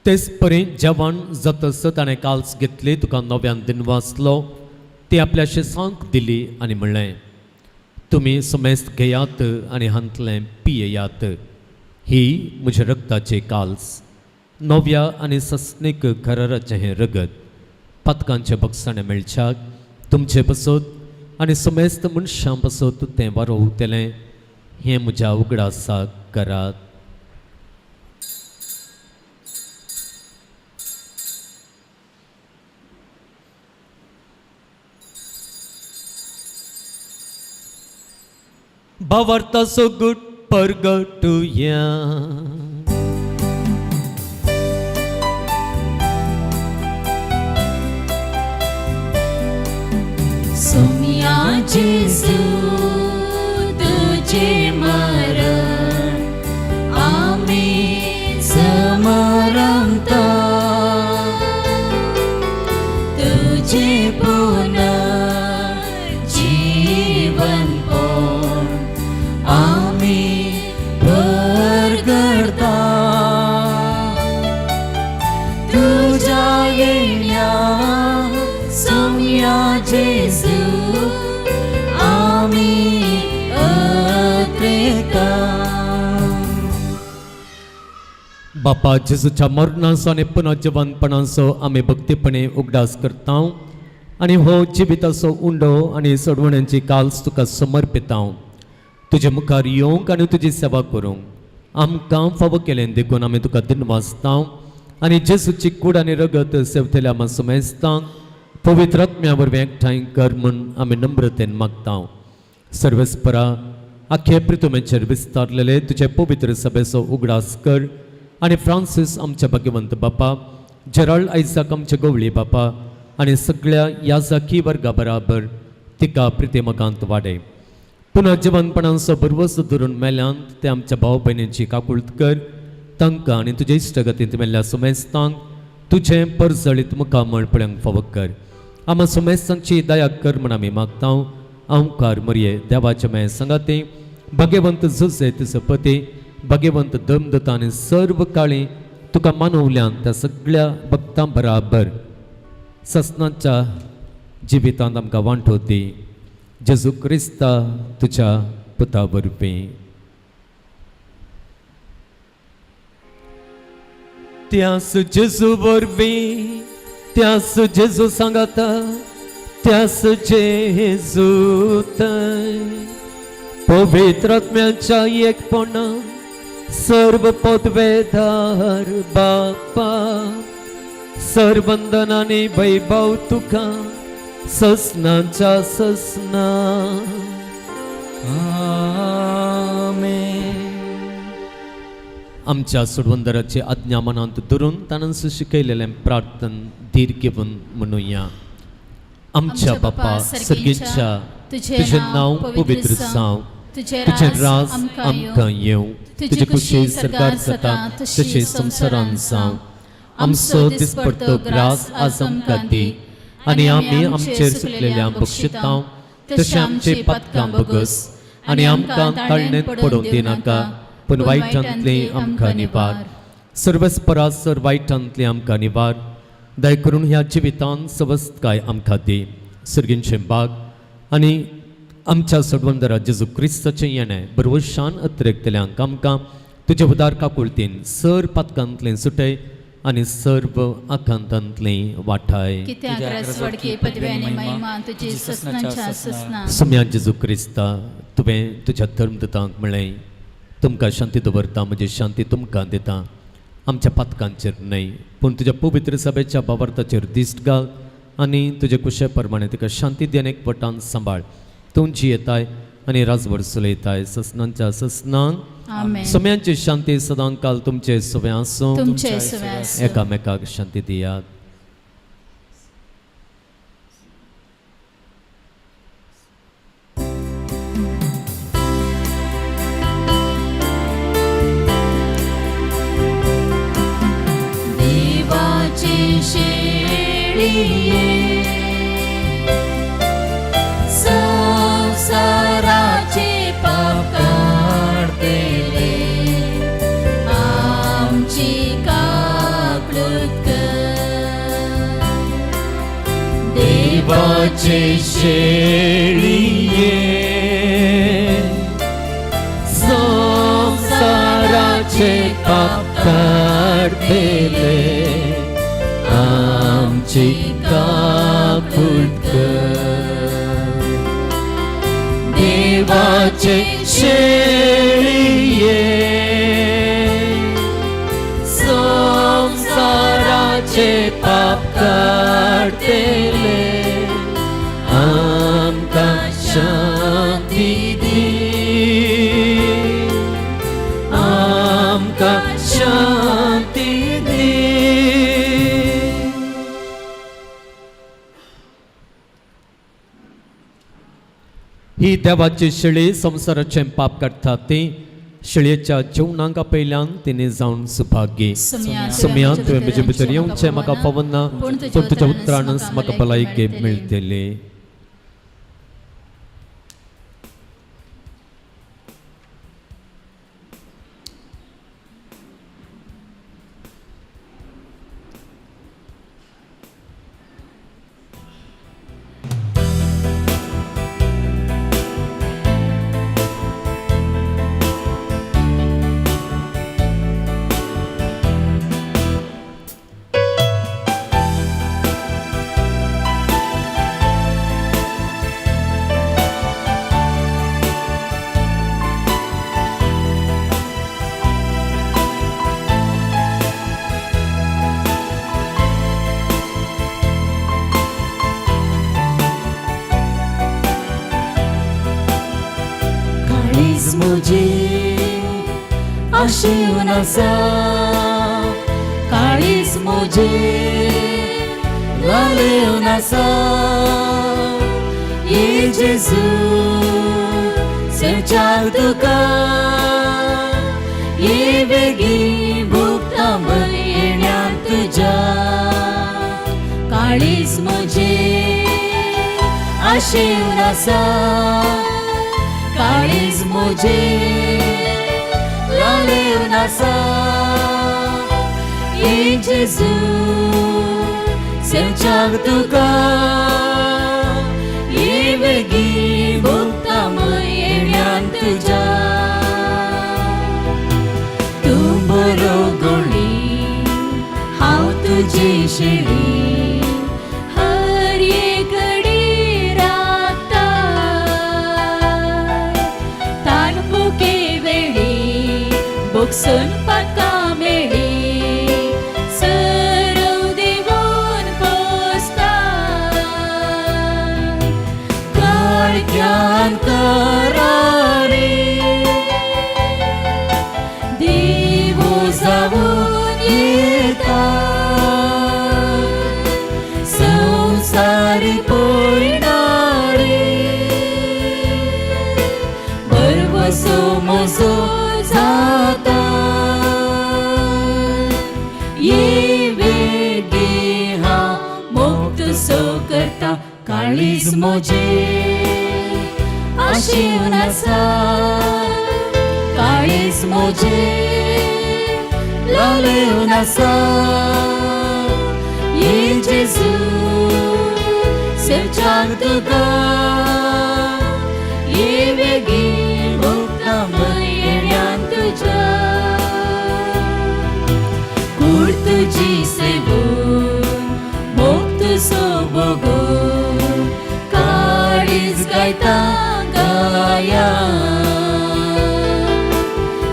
[SPEAKER 2] तेच परी जेवण जातस ताणें काल्स घेतली, तुका नव्यान दिनवासलो, ती आपल्या शेसांक दिली आनी म्हणलें, तुमी समेस्त घेयात आनी हांतलें पियेयात, ही म्हज्या रक्ताची काल्स, नव्या आनी सस्नीक कराराचें हें रगत, पातकांचें बक्षाणें मेळच्याक तुमचे पासत आनी समेस्त मनशां पासत तें वारोवतलें, हें म्हज्या उगडासाक करात। भावार्थाचो गुट परगटुया।
[SPEAKER 4] सोम्या जेजू तुझे मरण आमी समरंता, तुझे पुनर्जीवन पण आमी परगडता, तुझ्या येण्या सोम्या जेजू आमी अत्रेता।
[SPEAKER 2] बापा जेजूच्या मरणाचो आनी पुनर्जिवंतपणाचो आमी भक्तीपणे उगडास करता आनी हो जिविताचो उंडो आनी सोडवण्यांची काल्स तुका समर्पिता। तुजे मुखार येवंक आनी तुजी सेवा करूंक आमकां फावो केलें देखून आमी तुका दिनवासता आनी जेजूची कूड आनी रगत सेवतल्या आमा समेस्तांक पवित्र आत्म्या वरवीं एकठांय कर म्हूण आमी नम्रतेन मागता। सर्वेस्परा आख्खे प्रितुमेचेर विस्तारलेले तुजे पवित्र सभेचो उगडास कर आनी फ्रांसीस आमच्या भाग्यवंत बापा, जेराल्ड आयजाक आमचे गवळी बापा आनी सगळ्या याजाकी वर्गा बराबर तिका प्रितेमकांत वाडय। पुनः जिवनपणाचो भरवसो धरून मेल्यांत ते आमच्या भाव भयणींची काकूळत कर, तांकां आनी तुजे इश्टगतींत मेल्ल्या सुमेस्तांक तुजें परजळीत मुखामळ पळोवंक फावो कर। आमा सुमेस्तांची दया कर म्हूण आमी मागता। आमकार मरये देवाचे मे सांगाते भाग्यवंत जुजे तुजो पती भाग्यवंत दमदता आनी सर्व काळी तुका मानवल्यान त्या सगळ्या भक्तां बराबर ससनाच्या जिवितांत आमकां वांटो दी। जेजू क्रिस्ता तुज्या पुता वरवीं। त्यास जेजू वरवीं, त्यास जेजू सांगाता, त्यास जेजू पवित्र आत्म्याच्या एकपणा सर्व पदवेदार बापा, सर्वंदन आनी वैभव तुका ससनाच्या ससना।
[SPEAKER 4] आमेन।
[SPEAKER 2] आमच्या सोडवंदराचे आज्ञा मनांत धरून ताणें शिकयलेलें प्रार्थन धीर घेवन म्हणुया। आमच्या बापा सर्गेच्या, तुजें नांव पवित्र जावं, तुजें राज आमकां येवं, तुजी खुशी सरकार जाता तशी संवसारांत जावं। आमचो दिसपडतो ग्रास आज आमकां दी आनी आमी आमचेर सुकलेल्या बक्षितां तशें आमचे पातकां बगस आनी आमकां ताळणेंत पडोवंक दिनाका, पूण वायटांतलें आमकां निवार। सर्वस्परा सर वायटांतलें आमकां निवार। दया करून ह्या जिवितांत सवस्तकाय आमकां दी। सर्गींचें बाग आनी आमच्या सोडवंदरा जेजू क्रिस्ताचें येणें बरवशान अतिरेकतल्यांक आमकां तुजे उदार काकुळतीन सर पातकांतलें सुटय आनी सर्व आकांतांतलें वाठाय।
[SPEAKER 1] कित्याक रासवडकी पदवी आनी महिमा तुजी ससनाच्या ससना।
[SPEAKER 2] सुम्या जेजू क्रिस्ता, तुवें तुज्या धर्मदूतांक म्हणलें, तुमकां शांती दवरता, म्हजी शांती तुमकां दिता। आमच्या पातकांचेर न्हय पूण तुज्या पवित्र सभेच्या भावार्थाचेर दिश्ट घाल आनी तुजे कुशे प्रमाणे तुका शांती दी आनी एकवटान सांबाळ। तूं जियेताय आनी राजवट चलयताय ससनांच्या ससनांक।
[SPEAKER 1] आमेन.
[SPEAKER 2] सम्यांची शांती सदांकाल तुमचे सगळे आसूं.
[SPEAKER 1] तुमचे सवे आसूं.
[SPEAKER 2] एकामेकाक शांती दियात.
[SPEAKER 4] देवाचे शेळिये संसाराचे पाप काढतेले आमची काकळूत कर.
[SPEAKER 2] देवाचे शेळिये संसाराचे पाप काढतेले आमची काकूट कर. देवाचे शेळिये संसाराचे पाप काढतेले आमकां शांती दी, आमकां शांती दी. ही देवाची शेळी संवसाराचें पाप काडटा ती शेळयेच्या जेवणाक आपयल्यान तिणें जावन सुभाग्य.
[SPEAKER 1] सुम्या,
[SPEAKER 2] सुम्या, तुवें म्हजे भितर येवचें म्हाका फावना,
[SPEAKER 1] पूण
[SPEAKER 2] पूण तुज्या उतरानच म्हाका भलायकी मेळटली.
[SPEAKER 4] काळीज म्हजें आशेवन आसा, काळीज म्हजें लालेवन आसा. ये जेजू सेवच्याक तुका, ये बेगीन भुगता येण्यान तुज्या. काळीज म्हजें आशेवन आसा, काळीज म्हजें लालेवन आसा. ये जेजू सेवच्याक तुका, ये बेगीन भुगता येण्यान तुज्या. तूं बरो गोळी, हांव तुजी शेळी, हर एक घडी राखता. ताणपुके वेळी बोगसून पाका मेळी, सरव देवून पोसता. काळख्यान करारे देवो जावन येता, संवसार पळयणारे बरवसो म्हजो जाता. ये वेगे हांव मुक्त सो करता, काळीज म्हजें आशेवन आसा, काळीज म्हजें लालेवन आसा. ये जेजू सेवच्याक तुका, ये बेगीन भुगता येण्यान तुज्या. कूड तुजी सेवून मोग तुजो भोगून काळीज गायता गाया.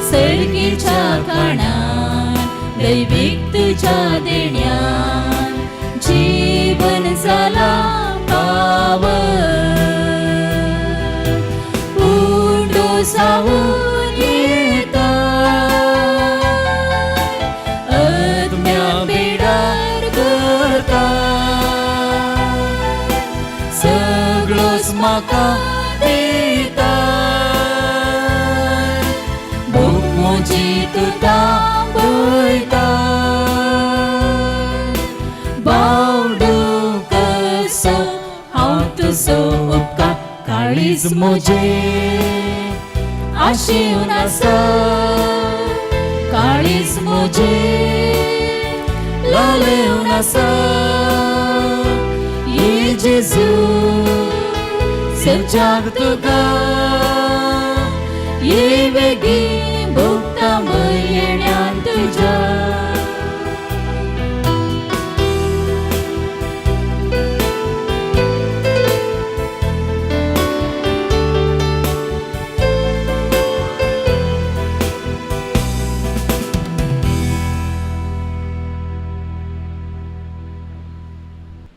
[SPEAKER 4] सर्गीच्या काणान दैवीक तुज्या देण्यान जीवन जाला पावन. उंडो जावन येता. म्हजी तुका पळयता बावडू कसो हांव तुजो उपकार काळीज म्हजें आशेवन आसा काळीज म्हजें लालेवन आसा ये जेजू सेवच्याक तुका ये बेगीन भोगता येण्यान तुज्या.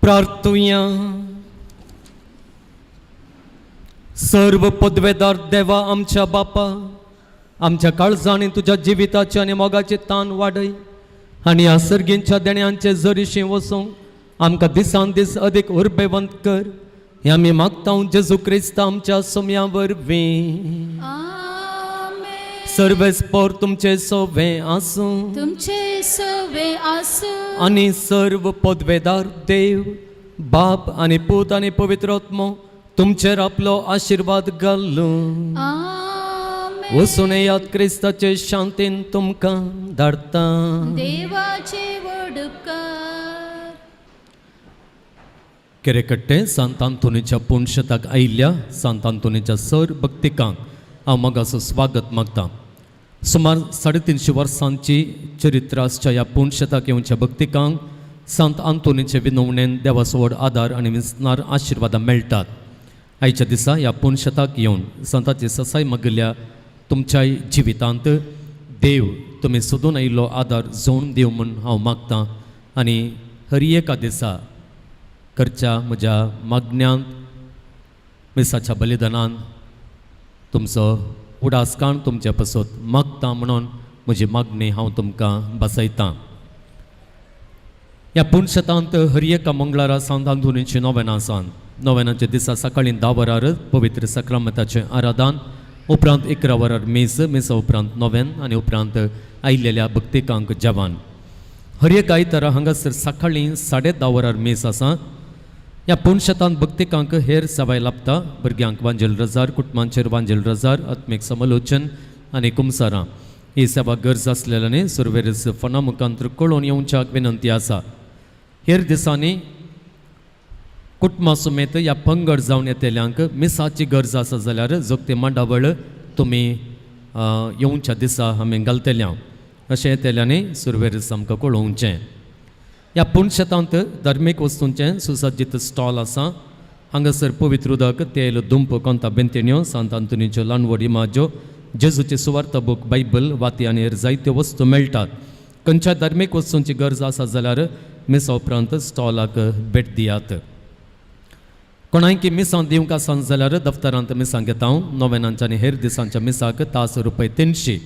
[SPEAKER 2] प्रार्थुया. सर्व पदवेदार देवा आमच्या बापा, आमच्या काळजांनी तुज्या जिविताचे आनी मोगाचे तान वाडय आनी ह्या सर्गींच्या देण्यांचे जरीशी वचूंक आमकां दिसान दीस अदीक उर्बेवंत कर. हें आमी मागता जेजू क्रिस्त आमच्या सोम्या वरवीं.
[SPEAKER 1] आमेन.
[SPEAKER 2] सर्वेस्पोर तुमचे सोवे आसूं
[SPEAKER 1] तुमचे सवे आसूं.
[SPEAKER 2] आनी सर्व पदवेदार देव बाप आनी पूत आनी पवित्र आत्मो तुमचेर आपलो आशिर्वाद घालूं.
[SPEAKER 1] आमेन.
[SPEAKER 2] वचून येयात, क्रिस्ताचे शांतीन तुमकां धाडटा.
[SPEAKER 1] देवाचे व्हड उपकार.
[SPEAKER 2] केरेकट्टे सांत आंतोनीच्या पुणशताक आयिल्ल्या सांत आंतोनीच्या सर भक्तिकांक हांव मोगाचो स्वागत मागता. सुमार 350 वर्सांची चरित्र आसच्या ह्या पुणशताक येवच्या भक्तिकांक सांत आंतोनीचे विनवणेन देवाचो व्हड आदार आनी विसनार आशिर्वादां मेळटात. आयच्या दिसा ह्या पुणशताक येवन संताची ससाय मागिल्ल्या तुमच्याय जिवितांत देव तुमी सोदून आयिल्लो आदार जोडून दिवं म्हूण हांव मागतां आनी हर एका दिसा करच्या म्हज्या मागण्यांत मिसाच्या बलिदानान तुमचो उडास काण तुमचे पासत मागता म्हणून म्हजी मागणी हांव तुमकां बसयतां. ह्या पुणशतांत हर एका मंगळारा सांत आंतोनीची नोवेनां आसात. नोवेनाच्या दिसा सकाळीं 10 वरार पवित्र सक्रामताचें आराधन, उपरांत 11 वरार मीस, मिसा उपरांत नोवेन आनी उपरांत आयिल्ल्या भक्तिकांक जेवण. हर एक आयतारा हांगासर सकाळीं 10:30 वरार मीस आसा. ह्या पुणशतांत भक्तिकांक हेर सेवाय लाभता. भुरग्यांक वांजेल रजार, कुटुंबांचेर वांजेल रजार, आत्मीक समालोचन आनी कुमसारां ही सेवा गरज आसलेल्यानी सुरवेरच फोना मुखांत कळोवन येवच्याक विनंती आसा. हेर दिसांनी कुटुंबा समेत ह्या पंगड जावन येतल्यांक मिसाची गरज आसा जाल्यार जोगती मांडावळ तुमी येवच्या दिसा आमी घालतल्या अशें येतल्यांनी सुरवेरच आमकां कळोवचें. ह्या पुणशेतांत धार्मीक वस्तूंचें सुसज्जीत स्टॉल आसा. हांगासर पवित्र उदक, तेल, दुंप, कोंता बेंतिण्यो, सांत आंतोनीच्यो ल्हान व्हड इमाज्यो, जेजूचे सुवार्थ बूक, बायबल, वाती आनी हेर जायत्यो वस्तू मेळटात. खंयच्या धार्मीक वस्तूंची गरज आसा जाल्यार मिसा उपरांत स्टॉलाक भेट दियात. कोणायकी मिसां दिवंक आसन जाल्यार दफ्तरांत मिसां घेता हांव. नोवेनांच्या आनी हेर दिसांच्या मिसाक तास रुपय 300.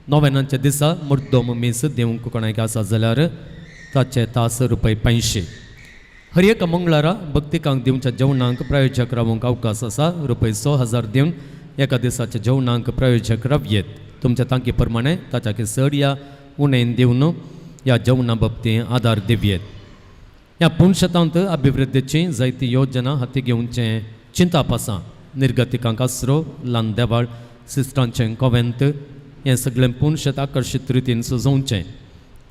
[SPEAKER 2] नोवेनांच्या दिसा मुर्दोम मीस दिवंक कोणायक आसा जाल्यार ताचे तास रुपय 500. हर एका मंगळारा भक्तिकांक दिवच्या जेवणांक प्रायोजक रावूंक अवकाश आसा. रुपय 6000 दिवन एका दिसाच्या जेवणांक प्रायोजक रावयेत. तुमच्या तांकी प्रमाणे ताच्या चड या उणेन दिवन ह्या जेवणा बाबतींत आदार दिवयेत. ह्या पुणशतांत अभिवृद्धीची जायती योजना हाती घेवचें चिंताप आसा. निर्गतिकांक आसरो, ल्हान देवाळ, सिस्टरांचें कोवेंत हें सगळें पुणशेत आकर्शीत रितीन सजोवचें.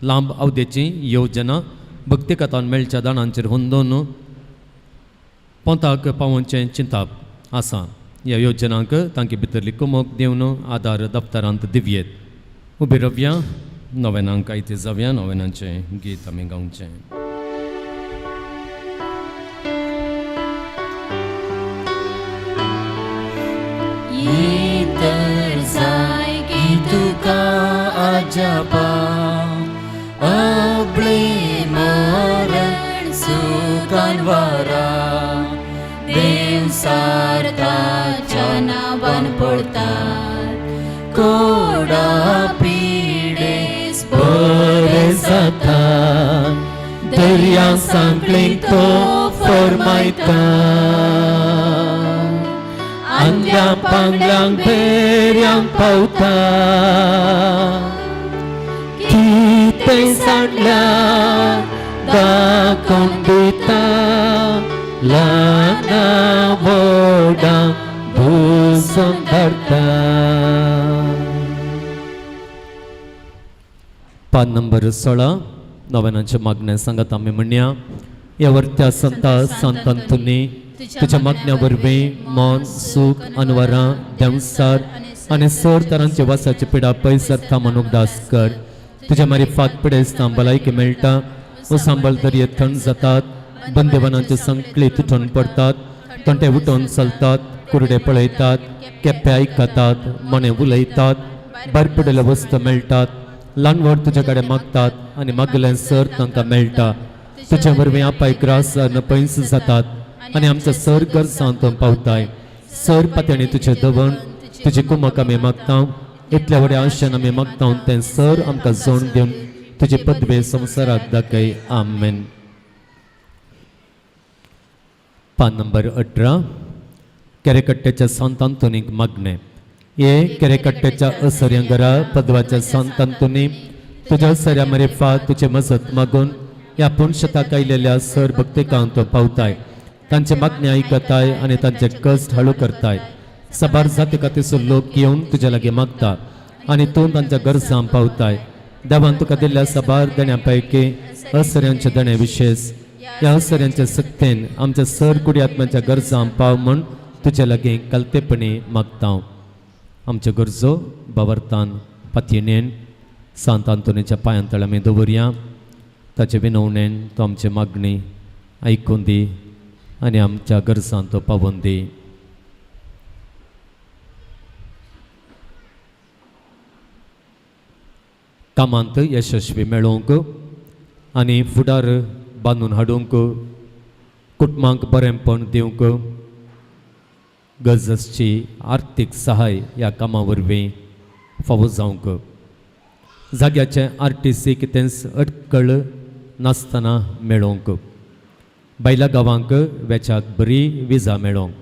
[SPEAKER 2] लांब अवधेची योजना भक्तिकथान मेळच्या दाणांचेर हुंदोवन पोंताक पावोवचें चिंताप आसा. ह्या योजनांक तांचे भितरली कुमक दिवन आदार दफ्तरांत दिवयेत. उबी रवया, नोवेनांक आयते जावया. नोवेनांचें गीत आमी गावचें.
[SPEAKER 4] तर जाय की तुका आजापा अबळे मरण सुखान वारा देव सारताच्या नांवान पडतात कोडा पिडेस
[SPEAKER 2] बरें जाता, दर्या सांकळी तो फरमायता, आंद्या पांगल्यांक बेऱ्यांक पावता. थंय सांडल्यार दाखोवन दिता ल्हाना व्हडा भुजून धरता. पान नंबर 16 नव्यानाचे मागणें सांगत आमी म्हणया. ह्या वर्त्या संता संतांतुनी तुज्या मागण्या वरवीं मन सूख अनवरां देंवसार आनी सर तरांचे वासाची पिडा पयस जाता म्हूण उगदास कर. तुज्या मारिफात पिडेस्तां भलायकी मेळटा, सांबाळ दर्ये थंड जातात, बंदेवनाचे संकली तुटून पडतात, तंटे उठून चलतात, कुरडे पळयतात, केप्पे आयकतात, मोने उलयतात, भायर पडिल्ले वस्तू मेळटात, ल्हान व्हड तुजे कडेन मागतात आनी मागलें सर तांकां मेळटा. तुजे वरवीं आपाय ग्रास पयस जातात आनी आमच्या सर गरजां तूं पावताय. सर पात्याणी तुजें दवण तुजी कुमक आमी मागता. इतल्या व्हड्या आशेन आमी मागता तें सर आमकां जोड दिवन तुजी पदवे संवसाराक दाखय. आमेन. पान नंबर 18 केरेकट्ट्याच्या सांत आंतोनीक मागणें. हे केरेकट्ट्याच्या असऱ्या पदवाच्या सांत आंतोनी तुज्या असऱ्या मरेफा तुजे मजत मागून ह्या पुणशताक आयलेल्या सर भक्तिकांक तूं पावताय, तांचे मागणे आयकताय आनी तांचे कश्ट हळू करताय. साबार जाती कातीचो लोक येवन तुज्या लागीं मागता आनी तूं तांच्या गरजां पावताय. देवान तुका दिल्ल्या साबार देण्या पैकी असऱ्यांचे देणे विशेष. ह्या असऱ्यांच्या सक्तेन आमच्या सर कुडी आत्म्याच्या गरजां पाव म्हूण तुज्या लागीं कलतेपणी मागता. आमच्यो गरजो बावरतान पातयेन सांत आंतोनीच्या पांयां तळ आमी दवरया. ताचे विनवणेन तो आमची मागणी आयकून दी आनी आमच्या गरजां तो पावोवन दी. कामांत यशस्वी मेळोवंक आनी फुडार बांदून हाडूंक, कुटुंबांक बरेंपण दिवंक गरज आसची आर्थीक सहाय ह्या कामा वरवीं फावो जावंक, जाग्याचें आर टी सी कितेंच अटकळ नासतना मेळोवंक, बायल्या गांवांक वेच्याक बरी विजा मेळोवंक,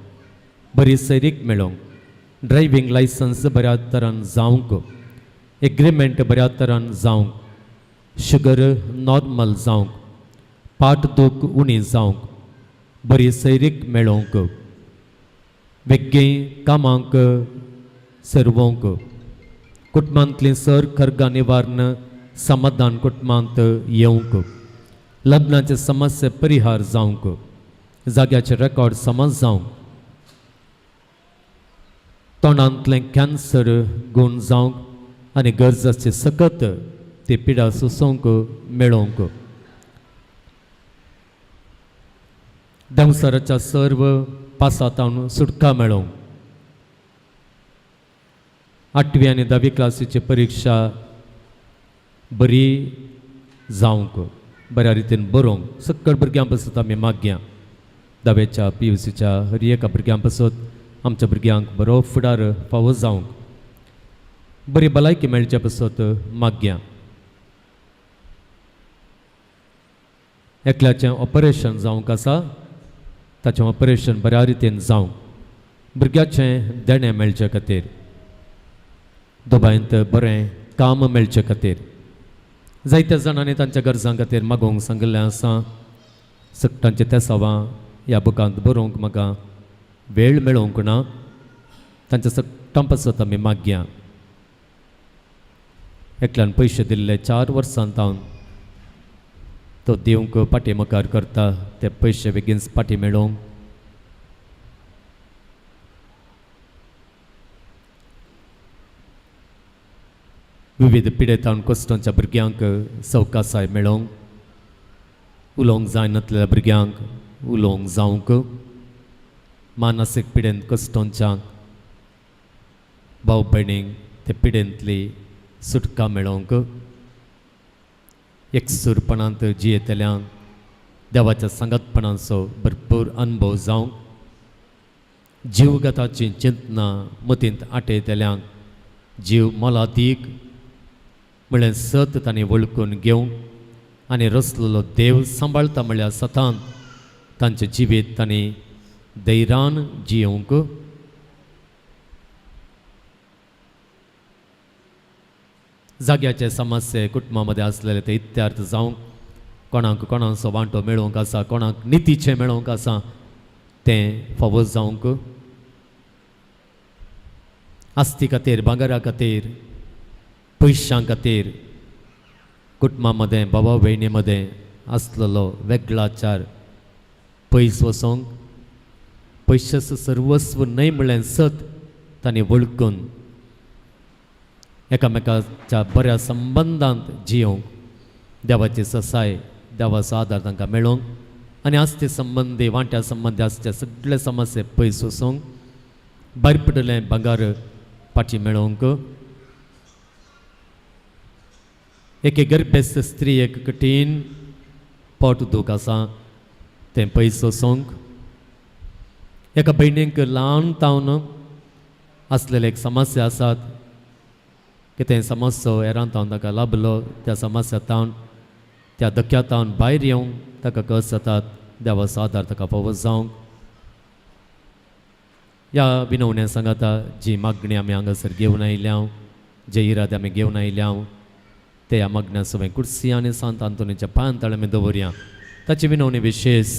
[SPEAKER 2] बरी सैरीक मेळोवंक, ड्रायव्हींग लायसन्स बऱ्या तरान जावंक, एग्रीमेंट बऱ्या तरान जावंक, शुगर नॉर्मल जावंक, पाट दूख उणी जावंक, बरी सैरीक मेळोवंक, बेगीन कामांक सरवोवंक, कुटुंबांतलीं सर खर्गां निवारण समाधान कुटुंबांत येवंक, लग्नाचे समस्या परिहार जावंक, जाग्याचे रेकॉर्ड समज जावंक, तोंडांतलें कॅन्सर गूण जावंक आनी गरज आसची सकत ती पिडा सोंसूंक मेळोवंक, देंवसाराच्या सर्व पासांतावन सुटका मेळोवंक, आठवी आनी धावी क्लासीची परिक्षा बरी जावंक, बऱ्या रितीन बरोवंक. सकळ भुरग्यां पासत आमी मागया. धावेच्या पी यू सीच्या हर एका भुरग्यां पासत आमच्या भुरग्यांक बरो फुडार फावो जावंक, बरी भलायकी मेळचे पासत मागया. एकल्याचें ऑपरेशन जावंक आसा, ताचें ऑपरेशन बऱ्या रितीन जावंक, भुरग्याचें देणें मेळचे खातीर, दुबायंत बरें काम मेळचे खातीर. जायत्या जाणांनी तांच्या गरजां खातीर मागोवंक सांगिल्लें आसा. सगटांचें तेसावां ह्या बुकांत बरोवंक म्हाका वेळ मेळोवंक ना. तांच्या सगटां पासत आमी मागया. एकल्यान पयशे दिल्ले 4 वर्सां तावन तो दिवंक पाटी मुखार करता, ते पयशे बेगीनच पाटी मेळोवंक. विविध पिडेतावन कश्टांच्या भुरग्यांक सवकासाय मेळोवंक, उलोवंक जायनातल्या भुरग्यांक उलोवंक जावंक, मानसीक पिडेन कश्टांच्या भाव भयणींक ते पिडेंतली सुटका मेळोवंक, एकसूरपणांत जियेतल्यांक देवाच्या सांगातपणाचो भरपूर अनुभव जावंक, जीवगताची चिंतना मतींत आटयतल्यांक जीव मोलादीक म्हळ्यार सत तांणी वळखून घेवंक आनी रसलेलो देव सांबाळता म्हळ्यार सतान तांचें जिवीत तांणी धैर्यान जियोवंक. जाग्याचे समस्ये कुटुंबा मदें आसलेले ते इत्यार्थ जावंक, कोणाक कोणाचो वांटो मेळोवंक आसा, कोणाक नितीचें मेळोवंक आसा तें फावो जावंक, आस्ती खातीर, भांगरा खातीर, पयशां खातीर कुटुंबा मदें बाबा भयणी मदें आसलेलो वेगळाचार पयस वचोंक, पयशाचो सर्वस्व न्हय म्हळ्ळें सत तांणी वळखून एकामेकाच्या बऱ्या संबंदांत जियोवंक देवाची ससाय, देवाचो आदार तांकां मेळोवंक आनी आस्ते संबंदी वांट्या संबंदी आसचे सगळे समस्ये पयस वचोंक, भायर पडिल्लें भांगर फाटीं मेळोवंक, एके गर्भेस्त स्त्रियेक कठीण पोट दूख आसा तें पयस वचोंक, एका भयणीक ल्हान तावन आसलेले एक समस्या आसात की तें समस्या हेरान तावन ताका लाभलो, त्या समस्या तावन त्या धक्क्या तावन भायर येवंक ताका कस जातात, देवाचो आदार ताका फावो जावंक। ह्या विनवण्या सांगाता जी मागणी आमी हांगासर घेवन आयल्या, जे इरादे आमी घेवन आयल्या ते ह्या मागण्या सगळें कुर्सी आनी सांत आंतोनीच्या पांयां तळे आमी दवरया। ताची विनवणी विशेश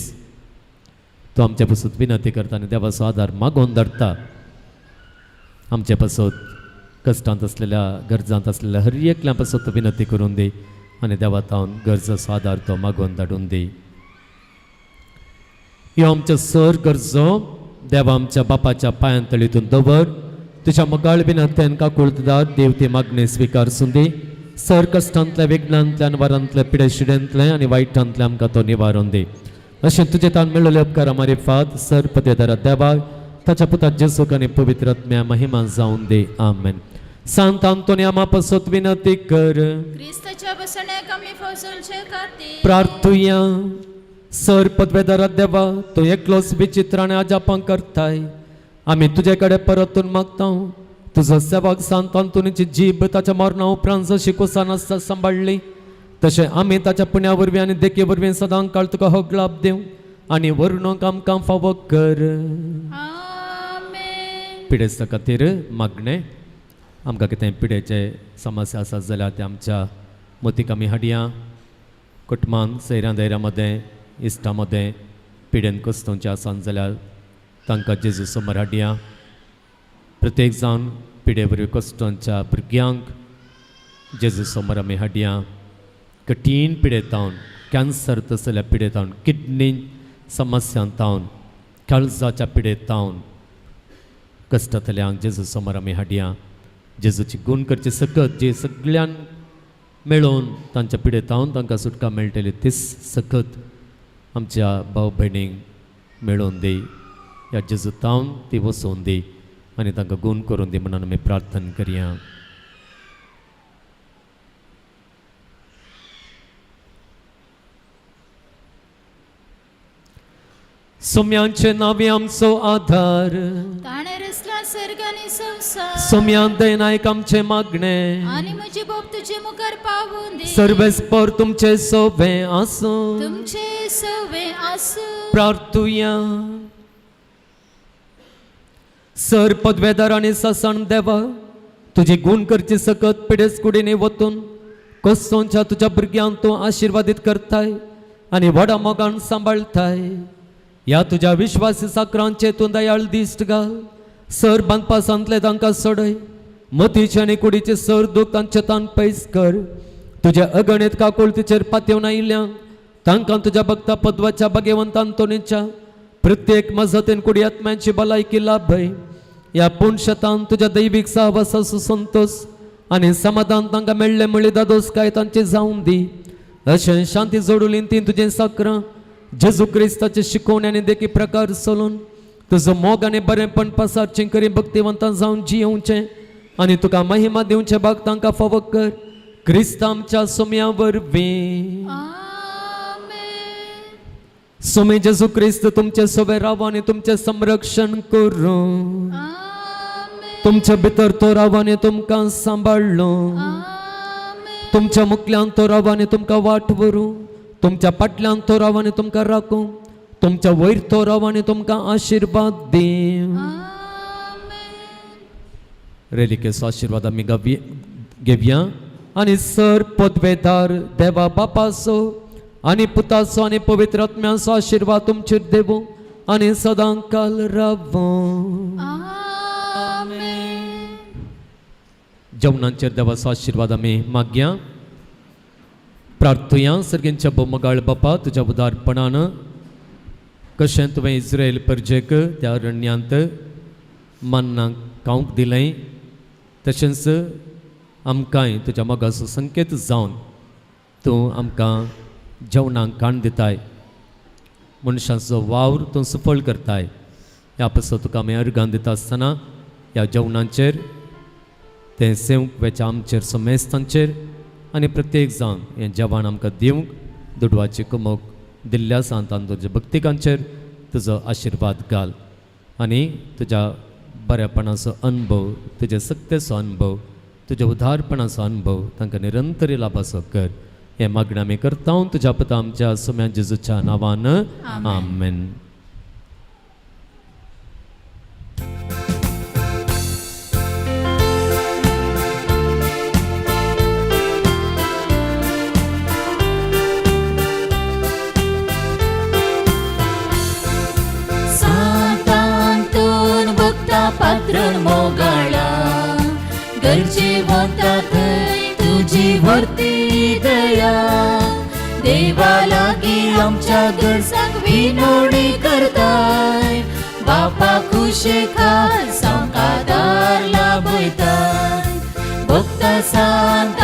[SPEAKER 2] तो आमचे पासत विनंती करता आनी देवाचो आदार मागोवन धाडटा। आमचे पासत कश्टांत आसलेल्या गरजांत आसलेल्या हर एकल्या पासत तो विनंती करून दी आनी देवा तावन गरजाचो आदार तो मागोवन धाडून दी। ह्यो आमच्यो सर गरजो देवा आमच्या बापाच्या पांयां तळीतून दवर, तुज्या मोगाळ विनंत्यान काकुळतदार देव ती मागणी स्विकार सुंदी। सर कश्टांतल्या विघ्नांतल्यान वारांतल्या पिडेशिडेंतलें आनी वायटांतलें आमकां तो निवारून दी। अशें तुजे तान मेळिल्ले उपकारा मारिफात सर पदेदारा देवाक ताच्या पुता जेसूक आनी पवित्र आत्म्या महिमा जावन दी। आमेन। सांत आंतोनी आमा पासत विनंती कर।
[SPEAKER 1] क्रिस्ताच्या बसण्याक आमी फसलचे खातीर
[SPEAKER 2] प्रार्थुया। सर पदवेदारा देवा, तूं एकलोच विचित्र आनी अजापां करताय, आमी तुजे कडेन परतून मागता। तुजो सेवक सांत आंतोनीची जीब ताच्या मरणा उपरांत जशी कोसान आसता सांबाळ्ळी तशें आमी ताच्या पुण्या वरवीं आनी देखी वरवीं सदां काळ तुका हो ग्लाब दिवं आनी व्हरणूक आमकां फावो कर।
[SPEAKER 1] आमेन।
[SPEAKER 2] पिडेस्ता खातीर मागणें, आमकां कितें पिडेचे समस्या आसात जाल्यार ते आमच्या मतीक आमी हाडया। कुटुंबान सैऱ्यां दायऱ्यां मदें इश्टां मदें पिडेन कस्तोंचे आसात जाल्यार तांकां जेजू समोर हाडया। प्रत्येक जावन पिडे वरवीं कश्टोंच्या भुरग्यांक जेजू समोर आमी हाडया। कठीण पिडेतावन, कॅन्सर तसल्या पिडेतावन, किडनी समस्यां तावन, काळजाच्या पिडेतावन कश्टांतल्यांक जेजू समोर आमी हाडया। जेजूची गुण करची सकत जे सगळ्यांक मेळोवन तांच्या पिडेतावन तांकां सुटका मेळटली तीच सकत आमच्या भाव भयणींक मेळोवन दी। ह्या जेजू तावन ती वसोवन दी आनी तांकां गुण करून दी म्हणून आमी प्रार्थना करया। सोम्यांचे नावे आमचो आधार,
[SPEAKER 1] ताणें रचला सर्ग आनी संवसार,
[SPEAKER 2] सोम्यान दयनायक आमचें मागणें,
[SPEAKER 1] आनी म्हजी बोब तुजे मुखार पावून दी।
[SPEAKER 2] सर्वेस्पर तुमचें सोबें आसूं,
[SPEAKER 1] तुमचे सवे आसूं।
[SPEAKER 2] प्रार्थुया। सर पदवेदार आनी ससण देवा, तुजी गुण करची सकत पिडेस कुडीनी वतून कोसोंच्या तुज्या भुरग्यांक तूं आशिर्वादीत करताय आनी व्हडा मोगान सांबाळटाय। ह्या तुज्या विश्वासी साकरांचे तूं दयाळ दिश्ट घाल, सर बांदपासांतले तांकां सोडय, मतीचे आनी कुडीचे सर दूख तांचे तान पयस कर। तुज्या अगणीत काकुळतीचेर पातयेवन आयिल्ल्यांक तांकां तुज्या भक्ता पदवाच्या भाग्यवंत आंतोनीच्या प्रत्येक मजतीन कुडी आत्म्यांची भलायकी लाभय। ह्या पुणशतान तुज्या दैवीक सहवासाचो संतोश आनी समाधान तांकां मेळ्ळें म्हळ्ळी दादोसकाय तांची जावन दी। अशें शांती जोडुली ती तुजें साकरां जेजू क्रिस्ताचे शिकोवणे आनी देखी प्रकार चलून तुजो मोग आनी बरेंपण पसारचें करी भक्तिवंतां जावन जियोवचें आनी तुका महिमा दिवचें भाग तांकां फावो कर। क्रिस्त आमच्या सोम्या वरवीं।
[SPEAKER 1] आमेन।
[SPEAKER 2] सोमे जेजू क्रिस्त तुमचे सोबे राव आनी तुमचें संरक्षण करूं,
[SPEAKER 1] आमेन।
[SPEAKER 2] तुमच्या भितर तो राव आनी तुमकां सांबाळ्ळो,
[SPEAKER 1] आमेन।
[SPEAKER 2] तुमच्या मुखल्यान तो राव आनी तुमकां वाट व्हरूं, तुमच्या फाटल्यान तो राव आनी तुमकां राखूं, तुमच्या वयर तो राव आनी तुमकां आशिर्वाद दी।
[SPEAKER 1] आमेन।
[SPEAKER 2] रेलिकेचो आशिर्वाद आमी घेवया। आनी सर पदवेदार देवा बापाचो आनी पुताचो आनी पवित्र आत्म्याचो आशिर्वाद तुमचेर देवूं आनी सदां काल रावूं.
[SPEAKER 4] आमेन.
[SPEAKER 2] जेवणांचेर देवाचो आशिर्वाद आमी मागया. प्रार्थुया. सर्गेंच्या बोमगाळ बापा, तुज्या उदारपणान कशें तुवें इस्रायल परजेक त्या अरण्यांत मान्नाक खावंक दिलें, तशेंच आमकांय तुज्या मोगाचो संकेत जावन तूं आमकां जेवणाक खाण दिताय. मनशाचो वावर तूं सफळ करताय. ह्या पासत तुका आमी अर्गां दिता आसतना ह्या जेवणाचेर तें सेवंक वेच्या आमचेर समेस्तांचेर आनी प्रत्येक जावन हें जेवण आमकां दिवंक दुडवाची कुमोक दिल्ल्या सांतान तुज्या भक्तिकांचेर तुजो आशिर्वाद घाल आनी तुज्या बऱ्यापणाचो अनुभव, तुज्या सक्तेचो अनुभव, तुज्या उदारपणाचो अनुभव तांकां निरंतर लाभाचो कर. हें मागणें आमी करता तुज्या पुता आमच्या सुम्या जेजूच्या नांवान. आमेन.
[SPEAKER 4] सांतांतून भक्ता पात्रण मोगाळा, गरजे वता थंय तुजी व्हरती दया. देवा लागीं आमच्या गरजांक विनवणी करताय, बापा खुशेखाल सामकादार लाभयताय. भक्ता सांतांतून